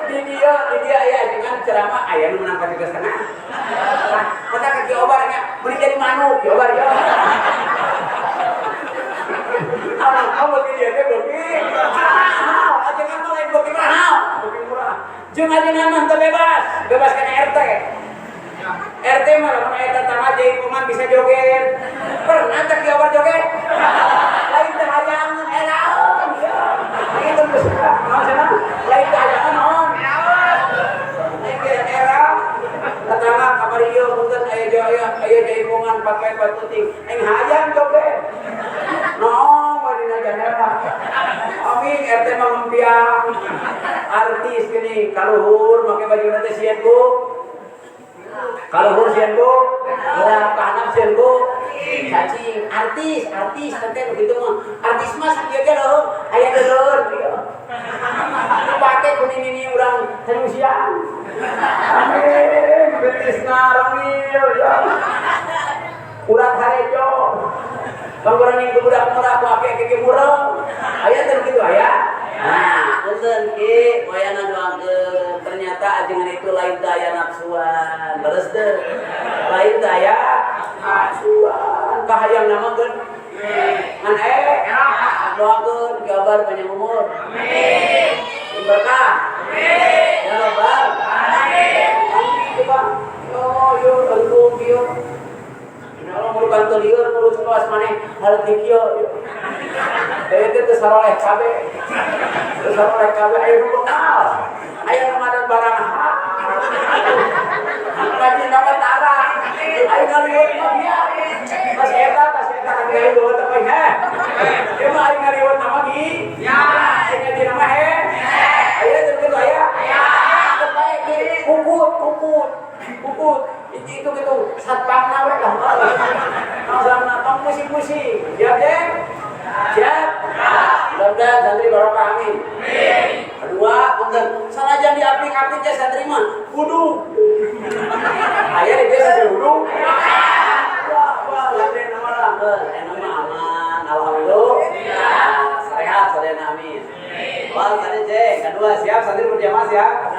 Di dia aya ajengan ceramah aya nu menang 4,5 juta. Nah, kota ka Ki Obar nya beli jadi manuk Ki Obar ya. Anak beuki dia teh beuki mahal. Ajengan mah lain beuki mahal, beuki murah. Jeung ajengan mah teu bebas, bebas kana RT. RT mah lamun aya tetangga jaipongan bisa joget. Pernah teh Ki Obar joget? Lain teh hayangan eraeun ya. Kitu geus naon cenah? Lain teh hayangan naon? Lain ge era tetangga kamari ieu punten aya aya jaipongan pakai patuting. Aing hayang joget. Naon we dina jandela. Amin RT mah ngempiang. Artis gini kaluhur make baju teh sieun ku. Kaluhur sieun ku, gerak ka handap sieun ku. Cacing artis, artis teh begitu mah. Artis mah sakieu ge leuheung aya deuleur. Dipake ku nini urang Tanjung. Amin, betisna ramil ya. Urat harejo. Banggoran ku budak murah ku ake-ake murah. Aya teh begitu aya. Nah, punten ki wayana doangkeun ternyata ajengan itu lain daya nafsuan. Leres teu? Lain daya nafsuan. Kahayang nama geun. Ngan doakeun kabar panjang umur. Amin. Berkah. Amin. Ya Rabbal alamin. Amin. Yo yo tentu kieu. Kalau mau bantu liur ngurus kelas maneh hal kieu. Teh teh saroleh kabeh. Teu saroleh kabeh aya nu bekal. Aya nu ngadan barang hak. Ngaji dapat arah. Aya ngaliwet mah biar. Pas eta kan ngaliwet teh mah heh. Ieu mah aya ngaliwet mah gi. Ya. Aya ngaji mah heh. Aya teu kitu aya. Aya. Baik kukut kukut. Kukut. Itu gitu satpamna we lah. Langsung tong pusing-pusing. Siap, Jeng? Siap? Mudah-mudahan santri barokah amin. Kedua, punten sanajan diapik-apik teh santri mah wudu. Aya di desa teh wudu. Wah, wah, santri nama lah, enak mah aman, alhamdulillah. Sehat sadayana amin. Wah, santri Jeng, kedua siap santri berjamaah siap?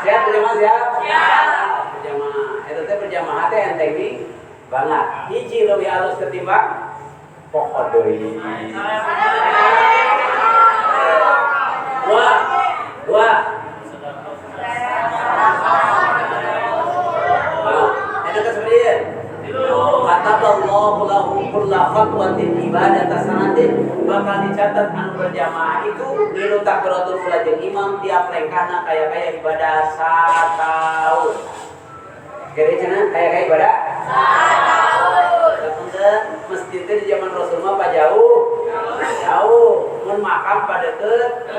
Siap berjamaah siap? Siap. Berjamaah. Eta teh berjamaah teh enteng nih banget. Hiji leuwih alus ketimbang pokok deui. Dua. Eta kesepian. Kataballahu lahu kulla khatwatin ibadata sanatin bakal dicatat anu berjamaah itu ngilu takbiratul ula jeung imam tiap lengkahna kaya-kaya ibadah sataun. Kira cenah kaya-kaya ibadah sataun. Punten masjid teh di zaman Rasul mah jauh. Jauh. Mun makam pa deukeut.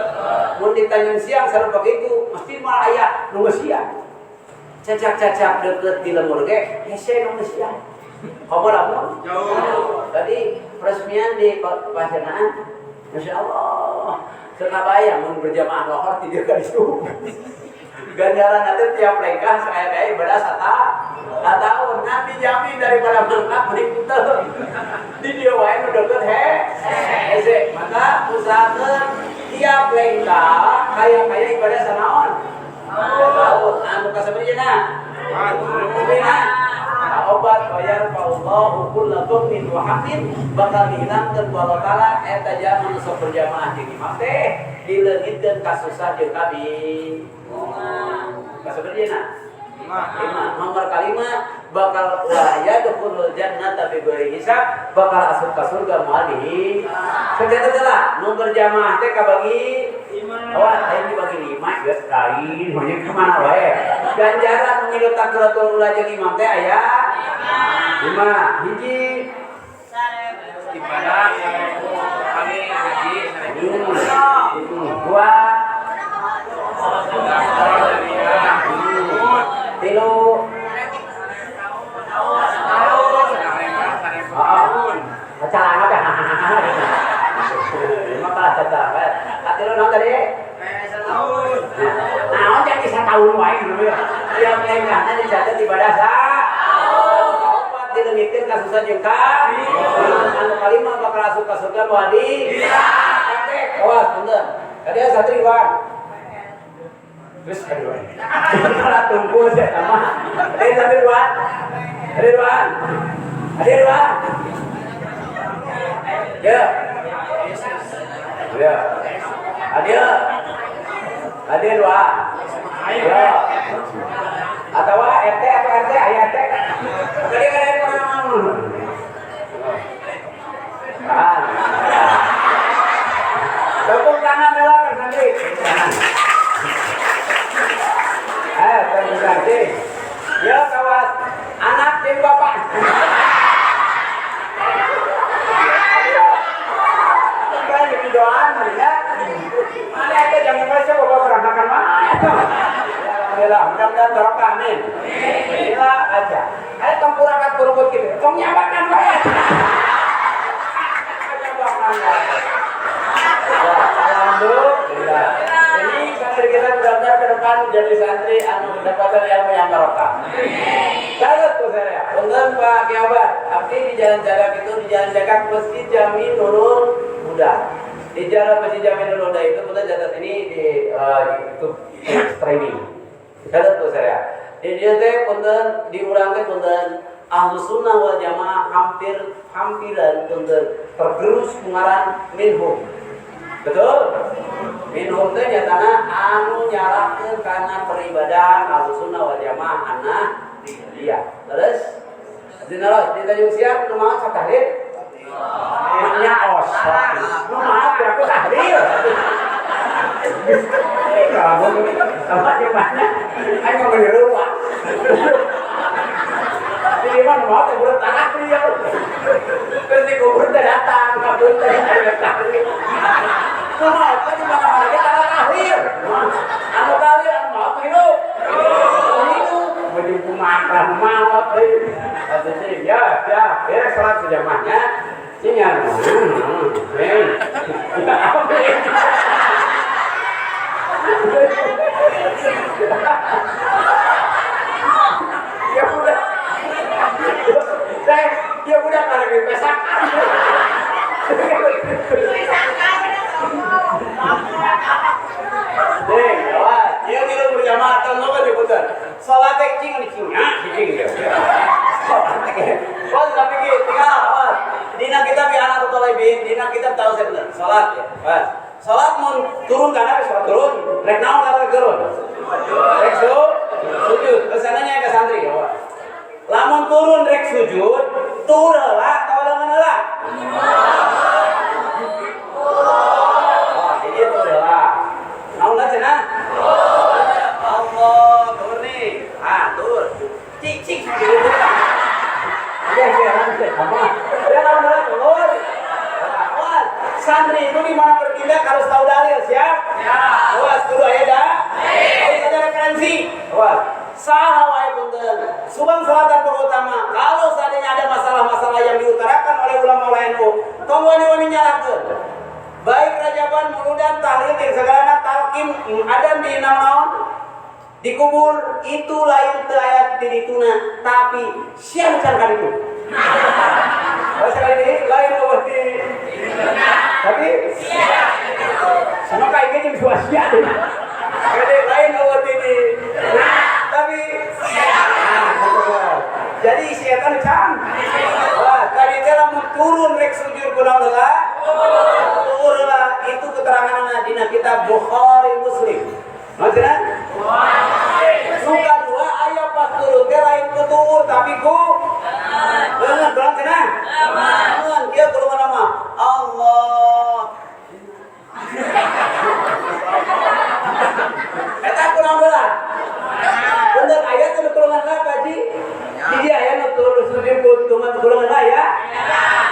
Mun ditanyun siang sareng begitu, mesti moal aya nu siang. Cacak-cacak deukeut di lemur ge hese nu siang. Komo lamun jauh. Tadi peresmian di Pasirnaan, Masya Allah. Sekabayang mun berjamaah lohor tiga kali subuh. Ganjaran nanti tiap lengkah saya ibadah satahun nanti jamin daripada mangkak mending teu. Di dieu wae nu deukeut he. Hese, maka usahakeun tiap lengkah kaya-kaya ibadah sanaon. Tahun anu kasabarieuna. Lima. Obat bayar Allahu kullu dhulmin wa haqqin bakal dihilangkeun ku Allah Taala eta jalma nu sok berjamaah jeung imam teh dileungitkeun kasusah jeung kabingungan. Kasabarieuna. Lima. Nomor kalima bakal wa yadkhulul jannata bi ghairi hisab bakal asup ka surga moal dihisab. Sakitu lah nu berjamaah teh kabagi 5. Wah, aing dibagi 5 geus lain mah ka mana wae. Ganjaran nu ngilu takbiratul ula jeung imam teh aya 5. Hiji ibadah kali haji 1000. Dua tilu acara teh lima kalah cacara katilu naon tadi setahun naon jadi satahun wae gitu ya tiap lengkahna dicatat ibadah sa opat dileungitkeun kasusah jeung ka anu kalima bakal asup ka surga moal di awas punten kadieu santri wan terus kedua kalah tunggu saya sama ada santri wan ada wan ada wan ya ya ada ada dua ya atau RT atau RT ayah RT tadi kan ada pengalaman tepuk tangan dulu kan santri tangan tepuk tangan ya kawas anak tim bapak kan di doaan ya mana itu jangan merasa bapak berangkakan mana alhamdulillah mudah-mudahan barokah amin inilah aja ayo tong kurangkat kurukut gitu tong nyabakan wae nyabakan wae alhamdulillah. Ini santri kita mudah-mudahan ke depan jadi santri anu mendapatkan ilmu yang barokah. Catat tuh saya. Punten Pak Kiabat, abdi di Jalan Jagak itu di Jalan Jagak Masjid Jami Nurul Huda. Di jalan Masjid Jami Nurul Huda itu kita catat ini di YouTube streaming. Catat tuh saya. Di dieu teh punten di urang teh punten Ahlu Sunnah wal Jamaah hampir hampiran punten tergerus pengaran minhum. Betul? Minhum teh nyatana anu nyalahkeun kana peribadahan Ahlu Sunnah wal Jamaah ana dia. Terus dina di Tanjung Siak nu maot sok tahlil? Maknya osok. Nu maot ya aku tahlil. Sama gimana? Ayo mau beli rumah. Jadi mana mau teh urut tanah dia. Terus di kubur teh datang, kabur teh ayo tahlil. Nu maot teh di mana-mana ge tahlil. Anu tahlil anu maot hidup. Hidup. Baju kumaha maot deui. Ya, ya, beres salat sejamahnya. Ingat. Ya udah. Saya ya udah karena pesakan. Deng, awas. Ieu tilu berjamaah tong loba diputer. Salat teh cing cing cing ya. Wah, tapi tinggal awas. Dina kitab I'anatul Thalibin, dina kitab tahu saya bener. Salat ya. Wah. Salat mun turun kana salat turun, rek naon kana turun. Rek sujud. Kesananya ke santri ya, wah. Lamun turun rek sujud, turun heula atawa lengan heula? Oh, jadi turun heula. Naon lah cenah? Allah, turun nih. Ah, turun. Cik cik. Ya, ya, nanti sama. Ya, naon heula turun. Santri itu di mana bertindak harus tahu dalil, siap? Siap. Awas kudu aya da. Harus ada referensi. Awas. Saha wae punten. Subang Selatan terutama, kalau seandainya ada masalah-masalah yang diutarakan oleh ulama NU, tong wani-wani nyalakeun. Baik rajaban, muludan, tahlil, jeung sagalana talqin adan di naon dikubur itu lain teu aya di dituna, tapi siang can ka ditu. Oh, sekali ini lain eueuh di tapi sama kayak gini suasia deh. Jadi lain eueuh di tapi jadi setan can. Wah, tadi teh lamun turun rek sujud kunaon heula? Turun heula itu keteranganna dina kitab Bukhari Muslim. Maksudna? Suka dua aya pas turun teh lain ku tuur tapi ku leungeun kurang cenah? Leungeun kieu kulungan mah Allah. Eta kunaon heula? Bener aya teh nu kulungan heula Pak Haji? Di dia aya nu turun sujud ku kulungan heula ya?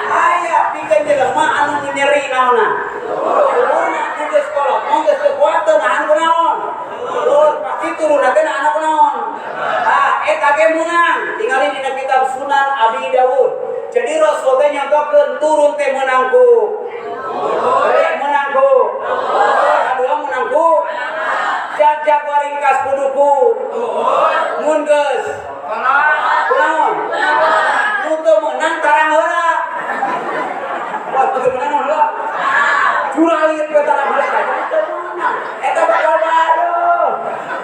Aya pikeun jelema anu nyeri naonna. Turunna ku geus kolot, mun geus teu kuat teu nahan kunaon. Turun pasti turunna teh nahan kunaon. Ah, eta ge meunang. Tingali dina kitab Sunan Abi Dawud. Jadi Rasul teh nyontokeun turun teh meunang ku. Meunang ku. Kadua meunang ku. Jag-jag waringkas kuduku. Mun geus. Kunaon? Nu teu meunang tarang heula. Wah, teu meunang heula. Juralit we tarang heula teu meunang. Eta bakal baru.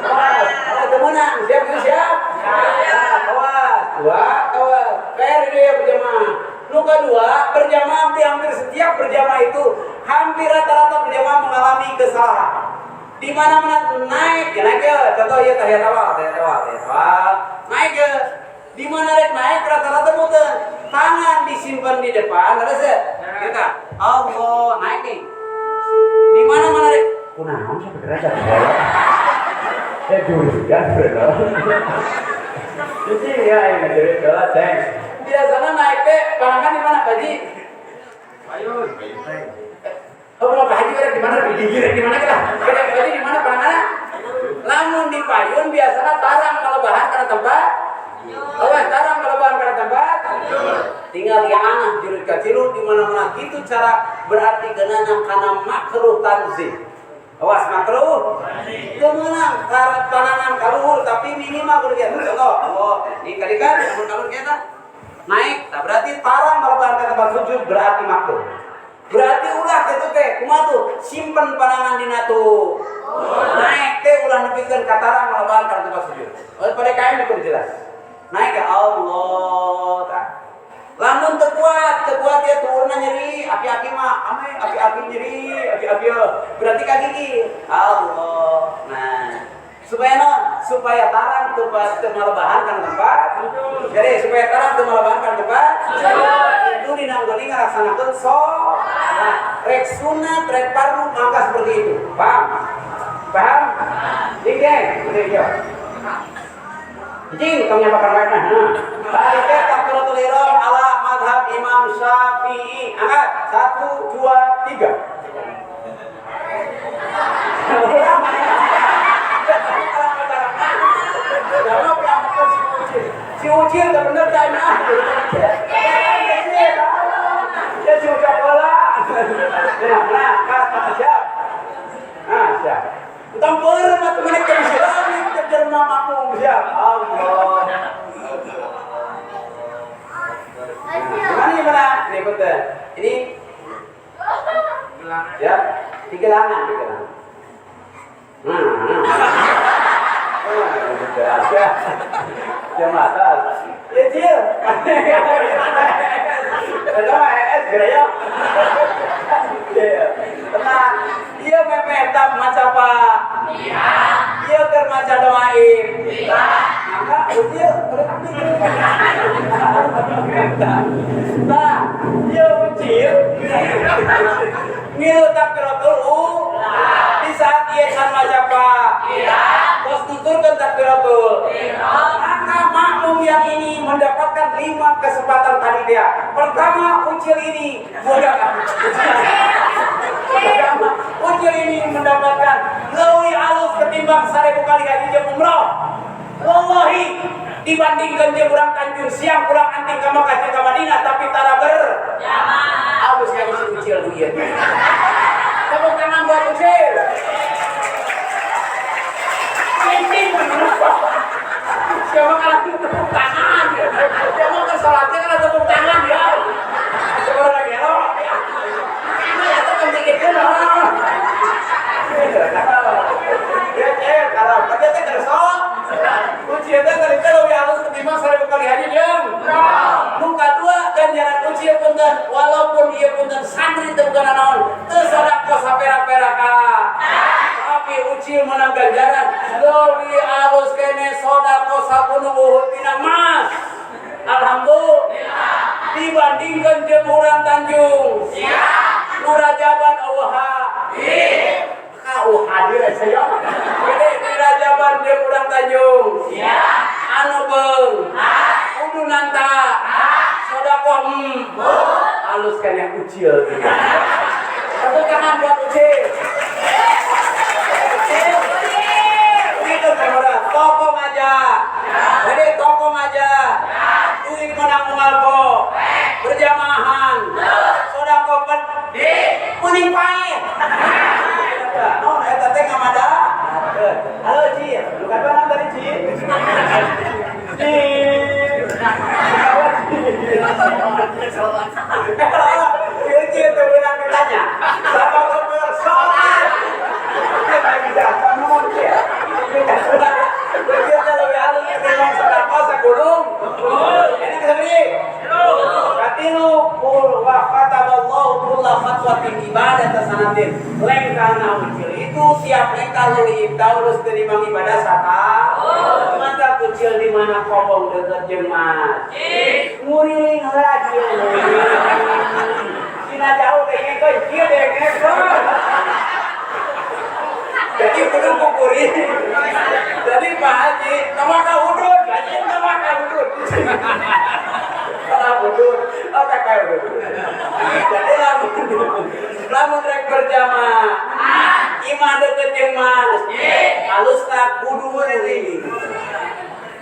Wah, teu meunang. Siap siap? Siap. Awas. Dua, awas. Fair dia berjamaah. Nu kedua, berjamaah hampir setiap berjamaah itu hampir rata-rata berjamaah mengalami kesalahan. Di mana-mana naik, ya naik ya. Contoh ya tahiyat awal, tahiyat awal, tahiyat awal. Naik ya. Di mana rek naik rata-rata muter. Tangan disimpan di depan, terus ya. Kita Allah naik nih. Di mana-mana rek. Kunaon sampai kerja. Ya juga bro. Jadi ya yang ngejeri dola ceng. Biasanya naik teh panangan di mana Pak Haji? Payun. Oh, berapa haji rek di mana? Di gigi rek di mana kita? Rek Haji di mana panangan? Lamun di payun biasanya tarang melebahan karena tempat. Awas tarang melebahan karena tempat. Tinggal ya anah jurut kacilu di mana-mana gitu cara berarti kenana kana makruh tanzih. Awas makruh. Kemenang tananan kaluhur tapi minimal kudu kieu. Contoh, oh, ini tadi kan lamun kalur kieu naik, nah berarti tarang melebahan ke tempat sujud berarti makruh. Berarti ulah gitu teh, kumaha tuh? Simpen pandangan dina tuh. Naik teh ulah nepikeun ka tarang malebahan kana tempat sujud. Pada KM itu jelas. Naik ke Allah tah. Lamun teu kuat dia turunna nyeri, aki-aki mah ame aki-aki nyeri, aki-aki berarti ka gigi. Allah. Nah, supaya non, supaya tarang teu malebahan kana tempat. Jadi supaya tarang teu malebahan kana tempat. Itu dina geuning ngalaksanakeun sholat. Nah, rek sunat, rek fardu maka seperti itu. Paham? Paham? Dingdeng, udah ya. Jing, kamu nyapakan wae mah. Balik teh takbiratul ihram ala mazhab Imam Syafi'i. Angkat 1 2 3. Si Ucil udah bener tanya. Ya si Ucil bola. Nah, kata siap. Nah, siap. Entang boleh mah temen ke sini, kerja makmum siap. Allah. Gimana gimana? Ini bentar. Ini ya, tiga lengan. Jam atas. Ya Cil. Ada es tenang. Iya memetap maca pak. Iya keur maca doain. Maka ucil nah, iya ucil ngilu takbiratul ula. Di saat ia can maca pak. Terus tuturkan takbiratul. Maka makmum yang ini mendapatkan 5 kesempatan tadi dia. Pertama, ucil ini Pertama, ucil ini mendapatkan leuwih alus ketimbang 1000 kali haji jeung umroh. Wallahi dibandingkan jeung urang Tanjung Siang urang anting ka Makkah jeung ka Madinah tapi tara berjamaah. Alus ka si ucil nu ieu. Tepuk tangan buat ucil. Cincin siapa kalah tepuk tangan? Siapa ke sholatnya kalah tepuk tangan ya? Siapa lagi lo? Ini atau penting itu loh. Ya kalau kerja teh kerso, ujian teh tadi teh lebih halus ketimbang 1000 kali haji jeung. Muka dua ganjaran ujian punten, walaupun ieu punten santri teu bukan naon, teu sedekah sapera-pera ka. Tapi ucil menang ganjaran lebih halus kene sedekah sagunung Uhud tina emas. Alhamdulillah. Dibandingkan jeung urang Tanjung. Nurajaban eueuh. Kau hadir saya. Gede Nurajaban jeung urang Tanjung. Anu beung. Kudu nanta. Sedekah halus kene ucil. Tepuk tangan buat ucil. Itu saudara, tokong aja. Jadi tokong aja. Duit menang unggal po. Berjamahan. Sedekah pedih. Kuning pae. Non eta teh ngamada. Halo Ci, lu kan mana tadi Ci? Ci. Ci teh beunang ditanya. Sama bersolat. Ini keseberi. Katilu kul wa kataballahu kulla khatwatin ibadah sanatin. Lengkahna ucil itu tiap lengkah leuwih taulus tenimbang ibadah sataun. Mantap ucil di mana kobong deukeut jeung masjid. Nguriling heula cil. Cina jauh teh ngekoy, kieu teh ngekoy. Jadi kudu kukurin. Jadi Pak Haji, tawaka udud, haji tawaka udud. Salah udud, oh kakak udud. Jadi lamun rek berjamaah, imah deukeut jeung masjid, halusna kudu ngeuring.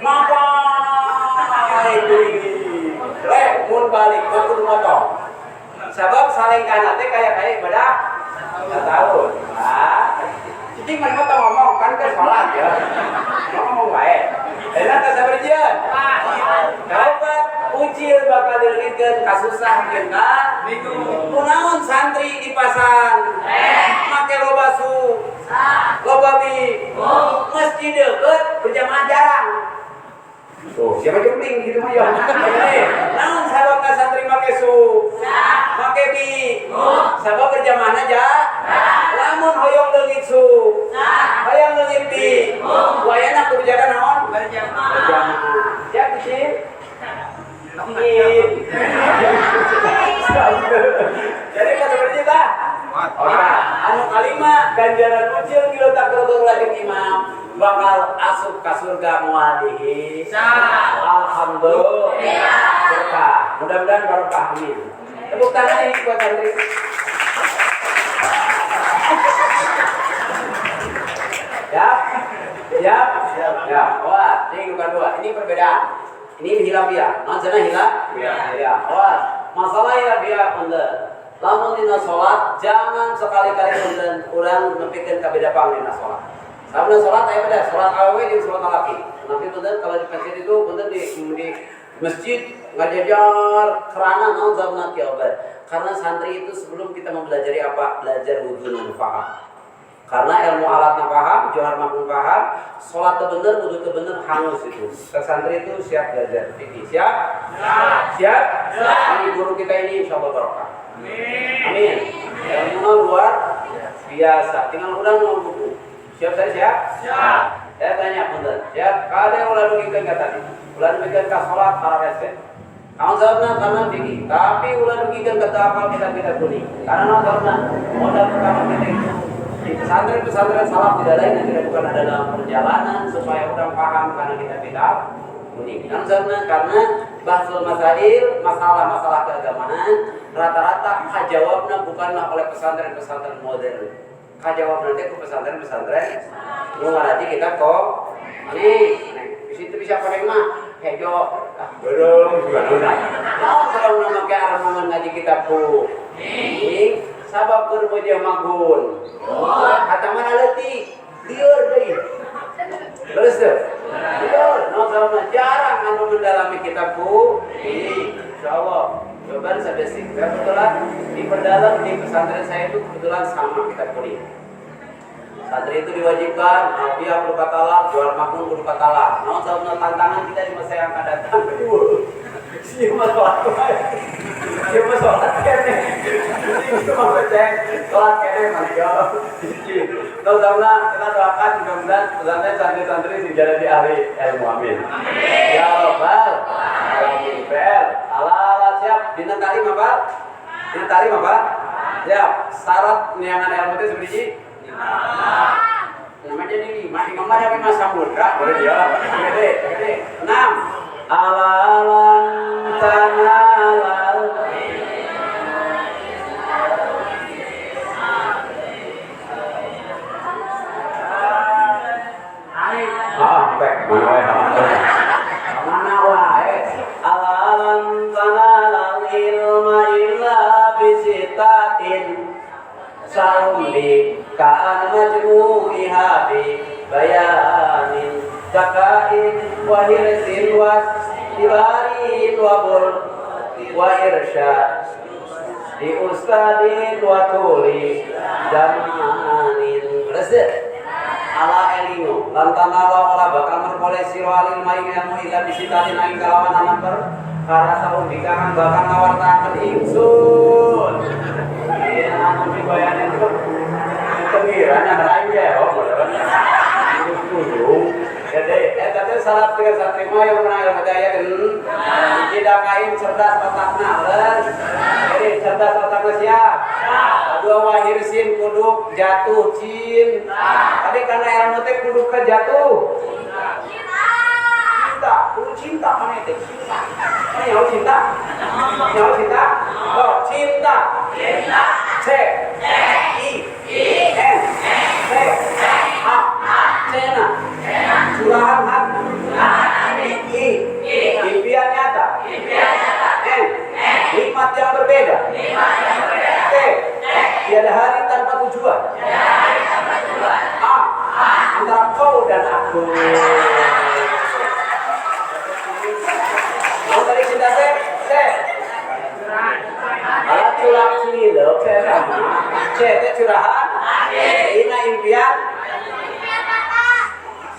Mapai kuring. Leh mun balik mah kudu motong. Sabab salengkana teh kaya-kaya ibadah tahun. Ah. Jadi mereka tahu ngomong kan ke sholat ya, ngomong baik. Enak tak sabar jian. Dapat ucil bakal dileungitkeun kasusah jeung ka. Kunaon santri di pasar. make loba su, loba bi, masjid deket berjamaah jarang. Tuh, siapa jempling gitu mah ya. Naon sababna santri make su, make bi, sabab berjamaah aja. Lamun hoyong leungit su, hoyong leungit bi, wayana kebijakan naon? Berjamaah. Siap sih? Jadi kata seperti itu. Oke, anu kalima ganjaran ucil kilotak lajeng imam bakal asup ka surga moal dihisab. Alhamdulillah. Berkah. Mudah-mudahan barokah, amin. Tepuk tangan ini buat santri. Ya, siap, siap. Wah, ini bukan dua. Ini perbedaan. Ini hilafiah. Maksudnya hilafiah. Ya. Wah, masalah hilafiah punten. Lamun dina salat jangan sekali-kali punten urang nepikeun ka beda pang dina salat. Sabda salat aya beda, salat awewe jeung salat lalaki. Tapi punten kalau di masjid itu punten di masjid ngajajar kerana naon sabna kiabat. Karena santri itu sebelum kita mempelajari apa? Belajar wudu manfaat. Karena ilmu alatnya paham, johar makmum paham, sholat bener, wudu bener, hangus itu. Santri itu siap belajar fikih. Siap? Siap? Siap. Ini guru kita ini insya Allah barokah. Amin. Ilmunya luar biasa. Tinggal udah nol buku. Siap saya siap? Siap. Saya tanya punten. Siap? Kada yang ulah dugikeun ka tadi. Ulah dugikeun ka sholat para rese. Kamu sabna karena fikih. Tapi ulah dugikeun ka apal kitab-kitab kuning. Karena naon sabna? Modal pertama kita itu di pesantren-pesantren salaf tidak lain dan tidak bukan adalah perjalanan supaya orang paham karena kita kitab kuning. Karena bahsul masail, masalah-masalah keagamaan rata-rata kajawabna bukanlah oleh pesantren-pesantren modern. Kajawabna teh ku pesantren-pesantren nu ngaji kitab kok. Nih, di situ bisa koneng mah hejo berong juga nuna. Naon sababna make arah ngaji kitab kuning? Sabab keur bojah magun. Kata mana leutik, lieur deui. Terus teu? Lieur, naon sababna jarang anu mendalami kitab kuning. Insyaallah. Jawaban saya basic. Kebetulan diperdalam di pesantren saya itu kebetulan sama kitab kuning. Santri itu diwajibkan alfiah kudu katalah, jual makmum kudu katalah. Naon sababna tantangan kita di masa yang akan datang. Sieu mah salat wae. Sieu mah salat kene. Sieu mah salat kene mah yo. Naon sababna kita doakan mudah-mudahan pesantren santri-santri sing jadi ahli ilmu, amin. Ya rabbal alamin. PL ala siap dina talim apa? Dina talim apa? Siap. Syarat neangan ilmu itu seperti namanya ini lima, imam ada lima samudra, boleh dia. Gede, gede. 6. Alalan tanalal. Ah, pek mana wae. Mana wae. Alalan tanalal ilma illa bisitatin. Saumbi ka'an majmu'iha bi bayanin zakain wa hirsin wa ibarin wa bur wa irsyad di ustadin wa tuli zamanin. Resep ala elinu lantanala ora bakal merkoleh sira alil maing ilmu illa bisitatin aing kalawan anak perkara saumbi kang bakal ngawartaken ingsun. Anu dibayane itu pengiran yang lain ya, oh jadi, tadi salah dengan santri mah yang menang ilmu daya kan, tidak kain cerdas otakna, jadi cerdas otakna siap. Dua wahirsin kuduk jatuh cinta. Tadi karena ilmu teh kuduk ke jatuh. Cinta, kudu cinta mana itu cinta. Mana nyawa cinta? Nyawa cinta? Oh, cinta. Cinta. C I N C A Cena. Curahan hati. I impian nyata. N nikmat yang berbeda. T tiada hari tanpa tujuan. A antara kau dan aku. Mau tadi cinta C C. Alat curahan. Cilak cilok saya sama. C teh curahan. Ina impian.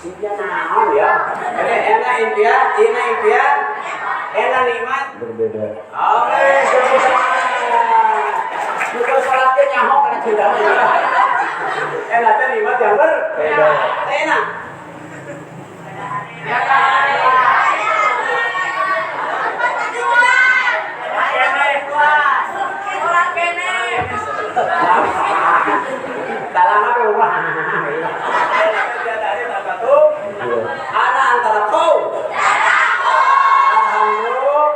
Impian naon ya? Jadi enak impian, ina impian, enak nikmat berbeda. Oke, syukur sholatnya nyaho karena cinta. Enak teh nikmat yang berbeda. Enak. Ana antara kau. Alhamdulillah.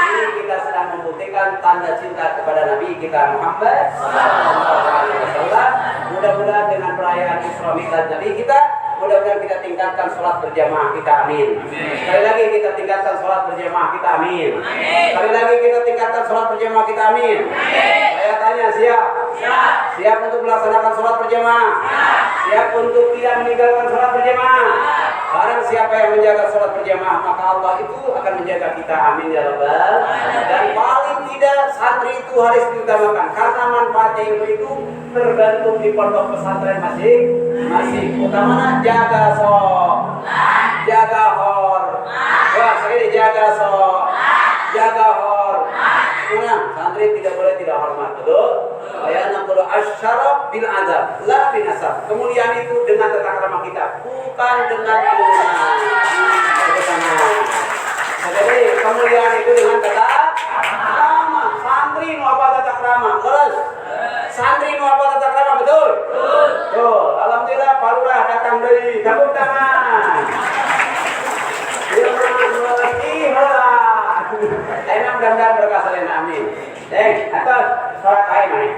Ini kita sedang membuktikan tanda cinta kepada Nabi kita Muhammad sallallahu alaihi wasallam. Mudah-mudahan dengan perayaan Isra Mi'raj Nabi kita, mudah-mudahan kita tingkatkan sholat berjamaah kita, amin. Sekali lagi kita tingkatkan sholat berjamaah kita, amin. Sekali lagi kita tingkatkan sholat berjamaah kita, amin. Saya tanya, siap? Siap. Siap untuk melaksanakan sholat berjamaah? Siap. Siap untuk tidak meninggalkan sholat berjamaah? Barang siapa yang menjaga sholat berjamaah, maka Allah itu akan menjaga kita, amin ya rabbal. Dan paling tidak santri itu harus diutamakan, karena manfaatnya ilmu itu tergantung di pondok pesantren masing-masing. Utamanya jaga sholat, jaga hor. Wah, sekali jaga sholat, jaga hor. Nah, santri tidak boleh tidak hormat, betul? Ayat 60 asyaraf bil adab, la bin nasab. Kemuliaan itu dengan tata krama kita, bukan dengan turunan. Jadi kemuliaan itu dengan tata krama. Santri nu apa tata krama? Terus. Santri nu apa tata krama, betul? Betul. Alhamdulillah Pak Lurah datang dari tepuk tangan. Enak mudah-mudahan berkah salena, amin. Deng, atau sholat ae maneh.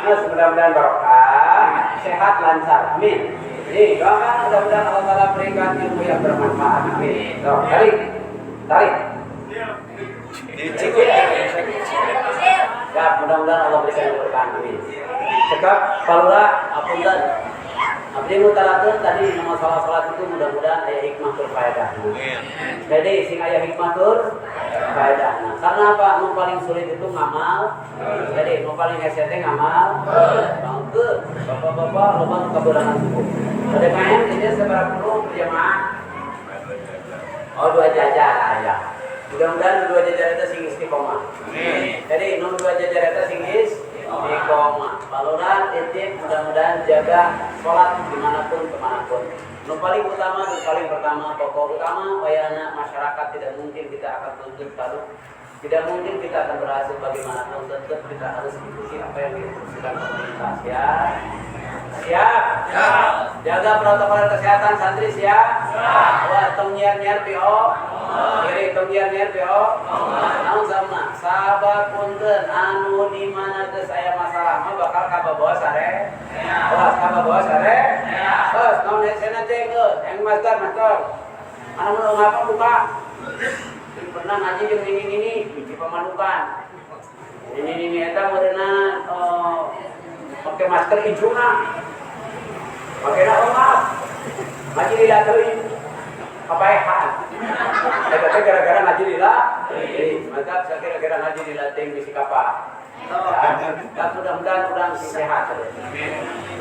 Terus mudah-mudahan barokah, sehat lancar, amin. Nih, doakan mudah-mudahan Allah Taala berikan ilmu yang bermanfaat, amin. Tuh, tarik. Tarik. Ya, mudah-mudahan Allah berikan keberkahan, amin. Cekap Pak Lurah, apunten. Abdi mutarakeun tadi nama salat-salat itu mudah-mudahan aya hikmah tur faedahna. Jadi sing aya hikmah tur faedahna. Karena apa? Nu paling sulit itu ngamal. Jadi nu paling hese teh ngamal. Bangke, bapak-bapak loba nu kaberangan subuh. Pada main ini seberapa puluh berjamaah? Oh, dua jajar ya. Mudah-mudahan dua jajar itu sing istiqomah. Jadi nu dua jajar itu sing istiqomah. Pak Lurah titip mudah-mudahan jaga sholat dimanapun kemanapun. Nu paling utama, nu paling pertama, pokok utama, wayana masyarakat tidak mungkin kita akan tuntut baru, tidak mungkin kita akan berhasil bagaimanapun, tetap kita harus ikuti apa yang diinstruksikan pemerintah. Siap? Siap? Siap. Jaga protokol kesehatan santri siap? Siap. Wah, tong nyiar-nyiar PO. Kiri tong nyiar-nyiar PO. Naon sama? Sabar punten anu di mana geus aya masalah mah bakal kababawa sare. Wah, kababawa sare. Terus naon hesena ceng geus, yang master master. Anu mun ngapa buka? Pernah ngaji jeung ini di pemalukan. Ini eta meureunna pakai masker hijau-na. Pakai na maaf. Ngaji lila teuing. Kapaehan. Eta teh gara-gara ngaji lila. Maka saya kira-kira ngaji lila teuing bisi kapa. Dan mudah-mudahan urang sing sehat.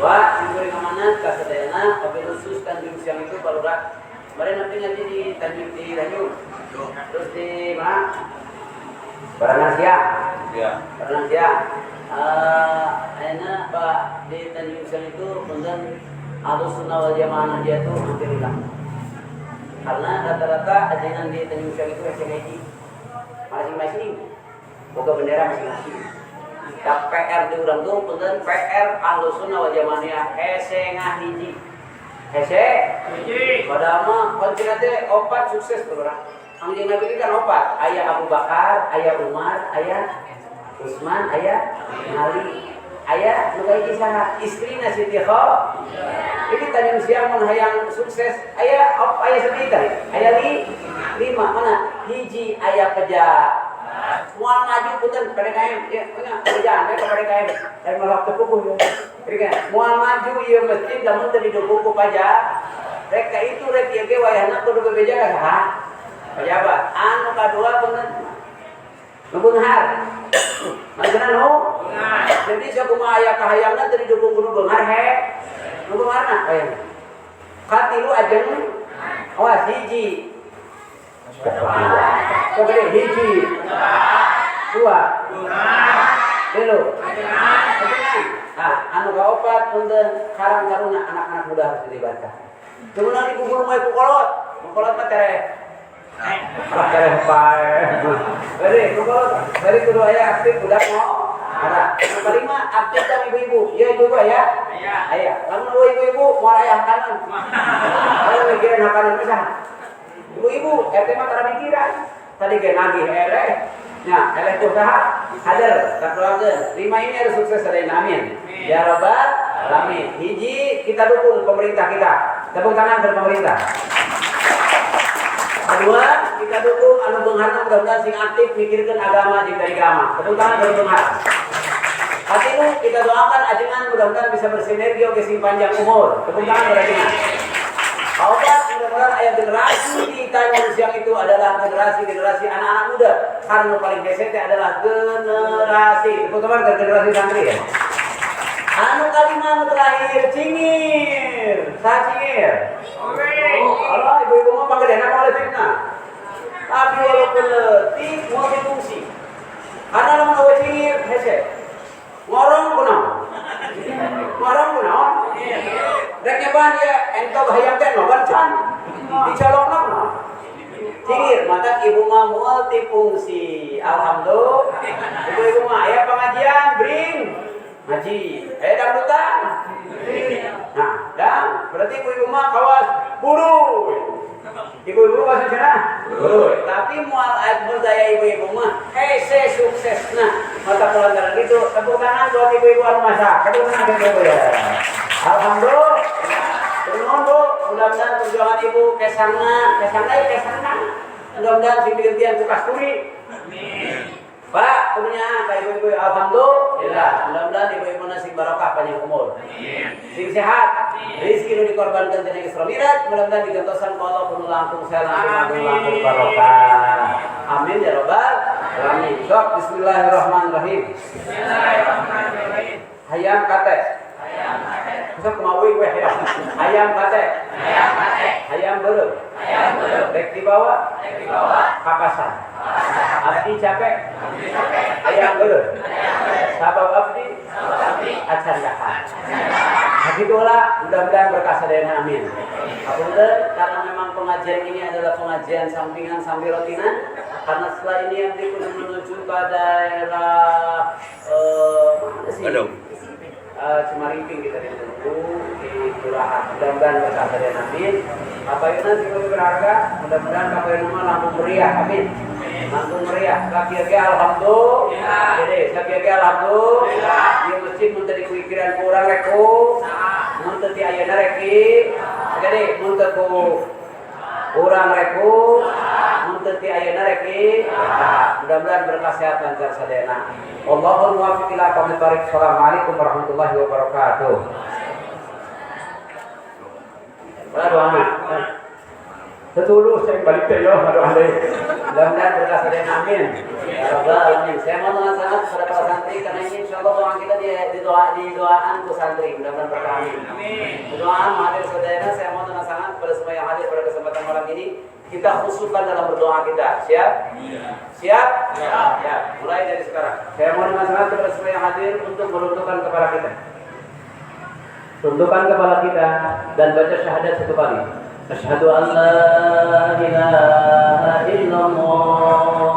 Wah, sing kuring amanat ka sadayana wabil khusus Tanjung Siang itu balurah. Kemarin nanti ngaji di Tanjung di Tanjung. Terus di mana? Barangan Siang. Ya. Barangan Siang. Ayeuna Pak di Tanjung Siang itu punten Ahlussunnah wal Jamaah dia tuh hampir hilang. Karena rata-rata ajaran di Tanjung Siang itu SMID masing-masing boga bendera masing-masing. Tak PR di urang tuh punten PR Ahlussunnah wal Jamaah hese ngahiji. Hese hiji. Padahal mah kuncina teh opat sukses urang. Kangjeng Nabi ini kan opat, ayah Abu Bakar, ayah Umar, ayah Utsman, ayah Ali, ayah nu kahiji saha? Istrina Siti Khadijah. Ini Tanjung Siang mun hayang sukses, ayah ayah sedih tadi. Ayah lima mana? Hiji ayah peja. Moal maju punten PDKM, ya punya kerjaan we ka PDKM. Dan malah teu puguh ya. Jadi kan moal maju ieu masjid lamun teu didukung ku pajak. Rek ka itu rek ieu ge wayahna kudu bebeja ka saha? Pejabat. Anu kadua punten Nu beunghar. Maksudna nu? Jadi sakumaha aya kahayangna teu didukung ku nu beunghar he. Nu beungharna hayang. Katilu ajeng awas hiji. Sok gede hiji. Dua. Tilu. Nah, anu kaopat punten karang taruna anak-anak muda harus dilibatkan. Kemudian di guru mah ku kolot, ku kolot mah tereh. Tereh pae. Jadi ku kolot, dari kudu aya aktif budak mau. Ada. Anu kalima aktif dong ibu-ibu. Ya ibu-ibu aya? Aya. Aya. Lamun eueuh ibu-ibu moal aya hakanan. Lamun mikiran hakanan mah saha? Ibu-ibu RT mah tara mikiran. Tadi ge nagih eleh. Nah, eleh tuh saha? Hadir, tak doakeun. 5 ini harus sukses sadayana, amin. Ya rabbal alamin. Hiji, kita dukung pemerintah kita. Tepuk tangan untuk pemerintah. Kedua, kita dukung anu beungharna mudah-mudahan sing aktif mikirkeun agama jeung agama. Tepuk tangan untuk beunghar. Katilu, kita doakan ajengan mudah-mudahan bisa bersinergi oge sing panjang umur. Tepuk tangan buat ajengan. Kaopat, mudah-mudahan aya generasi di Tanjung Siang itu adalah generasi-generasi anak-anak muda. Karena paling hese teh adalah generasi. Tepuk tangan ke generasi santri ya. Anu kalima anu terakhir cingir. Saha cingir? Allah ibu-ibu mah panggedena pangleutikna. Tapi walaupun leutik multifungsi. Karena lamun eueuh cingir hese. Ngorong kunaon? Ngorong kunaon? Rek nyeban ya entog hayam teh noban can. Dicolokna kunaon? Cingir, mata ibu mah multifungsi. Alhamdulillah. Ibu-ibu mah aya pengajian bring ngaji, aya dangdutan. Nah, dan berarti ibu-ibu mah kawas buruy. Ibu-ibu kawas cenah? Buruy. Tapi moal berdaya ibu-ibu mah hese suksesna. Mata kulantaran itu tepuk tangan buat ibu-ibu anu masak. Tepuk tangan buat ibu ya. Alhamdulillah. Nuhun Bu, mudah-mudahan perjuangan ibu kesangna, kesangna ya kesangna. Mudah-mudahan sing digantian ku kasturi. Amin. Pak, punya ka ibu-ibu alhamdulillah. Mudah-mudahan ibu-ibu sing barokah panjang umur. Amin. Sing sehat. Rezeki nu dikorbankan tina Isra Mi'raj mudah-mudahan digentosan ku Allah kudu langkung sehat langkung langkung barokah. Amin ya rabbal alamin. Sok bismillahirrahmanirrahim. Bismillahirrahmanirrahim. Hayam kate. Hayam kate. Sok kumaha we hayam. Hayam kate. Hayam kate. Hayam beureum. Hayam beureum. Rek dibawa? Rek dibawa. Ka pasar. Abdi capek. Hayam beureum. Sabab abdi acan dahar. Begitulah, mudah-mudahan berkah sadayana, amin. Apunten, karena memang pengajian ini adalah pengajian sampingan sambil rotinan. Karena setelah ini abdi kudu menuju ke daerah mana sih? Cimarimping kita ditunggu di Kelurahan. Mudah-mudahan berkah sadayana, amin. Kapayuna sing lebih berharga, mudah-mudahan kapayuna mah langkung meriah, amin. Langkung meriah. Sakieu ge alhamdulillah. Jadi sakieu ge alhamdulillah. Ieu masjid mun teu dikuikiran ku urang rek ku, mun teu ti ayeuna rek di, jadi mun teu ku urang rek ku, mun teu ti ayeuna rek di. Mudah-mudahan berkah sehat lancar sadayana. Wallahul muwaffiq ila aqwamit thoriq. Assalamualaikum warahmatullahi wabarakatuh. Doa. Setulus saya balik teh yo aduh andai. Mudah-mudahan berkah sadayana, amin. Ya rabbal alamin. Saya mohon dengan sangat kepada para santri karena ini insyaallah doa kita di doa di doaan ku santri. Mudah-mudahan berkah, amin. Amin. Doa hadir sadayana, saya mohon dengan sangat kepada semua yang hadir pada kesempatan malam ini kita khususkan dalam berdoa kita. Siap? Siap? Siap. Ya, mulai dari sekarang. Saya mohon dengan sangat kepada semua yang hadir untuk merundukkan kepala kita. Tundukkan kepala kita dan baca syahadat satu kali. Asyhadu an la ilaha illallah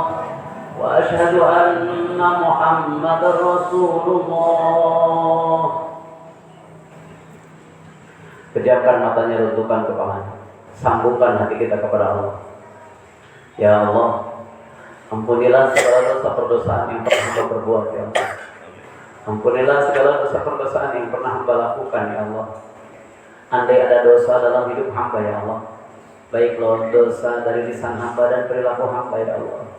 wa asyhadu anna Muhammadar Rasulullah. Pejamkan matanya, runtuhkan kepalanya. Sambungkan hati kita kepada Allah. Ya Allah, ampunilah segala dosa perdosaan yang pernah hamba perbuat, ya Allah. Ampunilah segala dosa perdosaan yang pernah hamba lakukan, ya Allah. Andai ada dosa dalam hidup hamba, ya Allah, baiklah dosa dari lisan hamba dan perilaku hamba, ya Allah.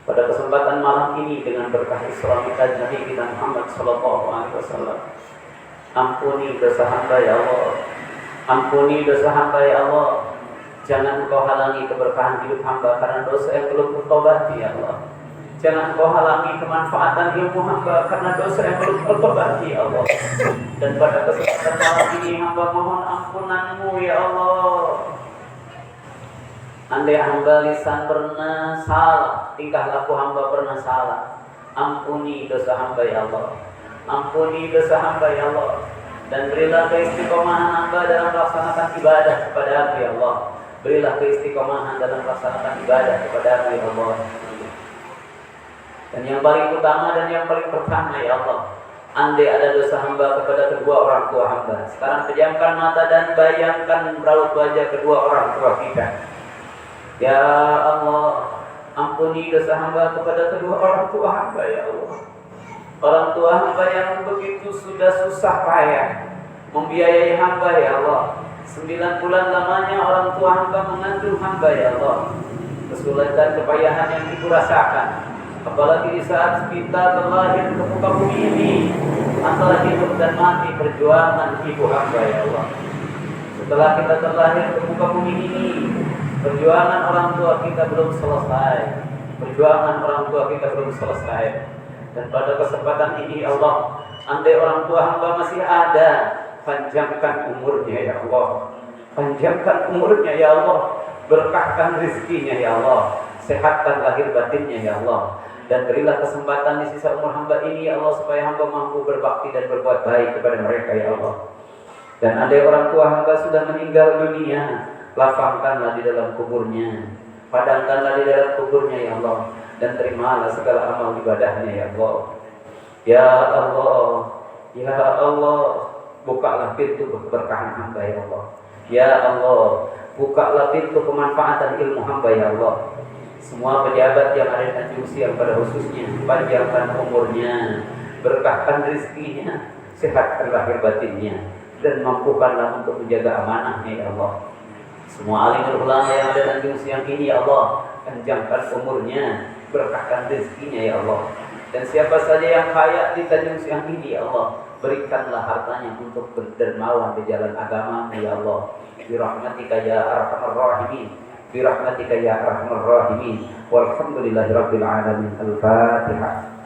Pada kesempatan malam ini dengan berkah Isra Mi'raj Nabi kita Muhammad sallallahu alaihi wasallam, ampuni dosa hamba, ya Allah. Ampuni dosa hamba, ya Allah. Jangan Engkau halangi keberkahan hidup hamba karena dosa yang belum bertobat, ya Allah. Jangan Engkau halangi kemanfaatan ilmu hamba karena dosa yang belum tertobati, ya Allah. Dan pada kesempatan malam ini hamba mohon ampunanmu, ya Allah. Andai hamba lisan pernah salah, tingkah laku hamba pernah salah, ampuni dosa hamba, ya Allah. Ampuni dosa hamba, ya Allah. Dan berilah keistiqomahan hamba dalam melaksanakan ibadah kepada-Mu, ya Allah. Berilah keistiqomahan dalam melaksanakan ibadah kepada-Mu, ya Allah. Dan yang paling utama dan yang paling pertama, ya Allah, andai ada dosa hamba kepada kedua orang tua hamba, sekarang pejamkan mata dan bayangkan raut wajah kedua orang tua kita. Ya Allah, ampuni dosa hamba kepada kedua orang tua hamba, ya Allah. Orang tua hamba yang begitu sudah susah payah membiayai hamba, ya Allah. 9 bulan lamanya orang tua hamba mengandung hamba, ya Allah. Kesulitan, kepayahan yang ibu rasakan, apalagi di saat kita terlahir ke muka bumi ini, antara hidup dan mati perjuangan ibu hamba, ya Allah. Setelah kita terlahir ke muka bumi ini, perjuangan orang tua kita belum selesai. Perjuangan orang tua kita belum selesai. Dan pada kesempatan ini, ya Allah, andai orang tua hamba masih ada, panjangkan umurnya, ya Allah. Panjangkan umurnya, ya Allah. Berkahkan rezekinya, ya Allah. Sehatkan lahir batinnya, ya Allah. Dan berilah kesempatan di sisa umur hamba ini, ya Allah, supaya hamba mampu berbakti dan berbuat baik kepada mereka, ya Allah. Dan andai orang tua hamba sudah meninggal dunia, lapangkanlah di dalam kuburnya, padangkanlah di dalam kuburnya, ya Allah. Dan terimalah segala amal ibadahnya, ya Allah. Ya Allah, ya Allah, bukalah pintu keberkahan hamba, ya Allah. Ya Allah, bukalah pintu kemanfaatan ilmu hamba, ya Allah. Semua pejabat yang ada di Tanjung Siang pada khususnya, panjangkan umurnya, berkahkan rezekinya, sehatkan lahir batinnya, dan mampukanlah untuk menjaga amanahnya, ya Allah. Semua alim ulama yang ada di Tanjung Siang ini, ya Allah, panjangkan umurnya, berkahkan rezekinya, ya Allah. Dan siapa saja yang kaya di Tanjung Siang ini, ya Allah, berikanlah hartanya untuk berdermawan di jalan agama, ya Allah. Birahmatika ya arhamar rahimin. Birahmatika ya arhamar rahimin. Walhamdulillahi rabbil alamin. Al-Fatihah.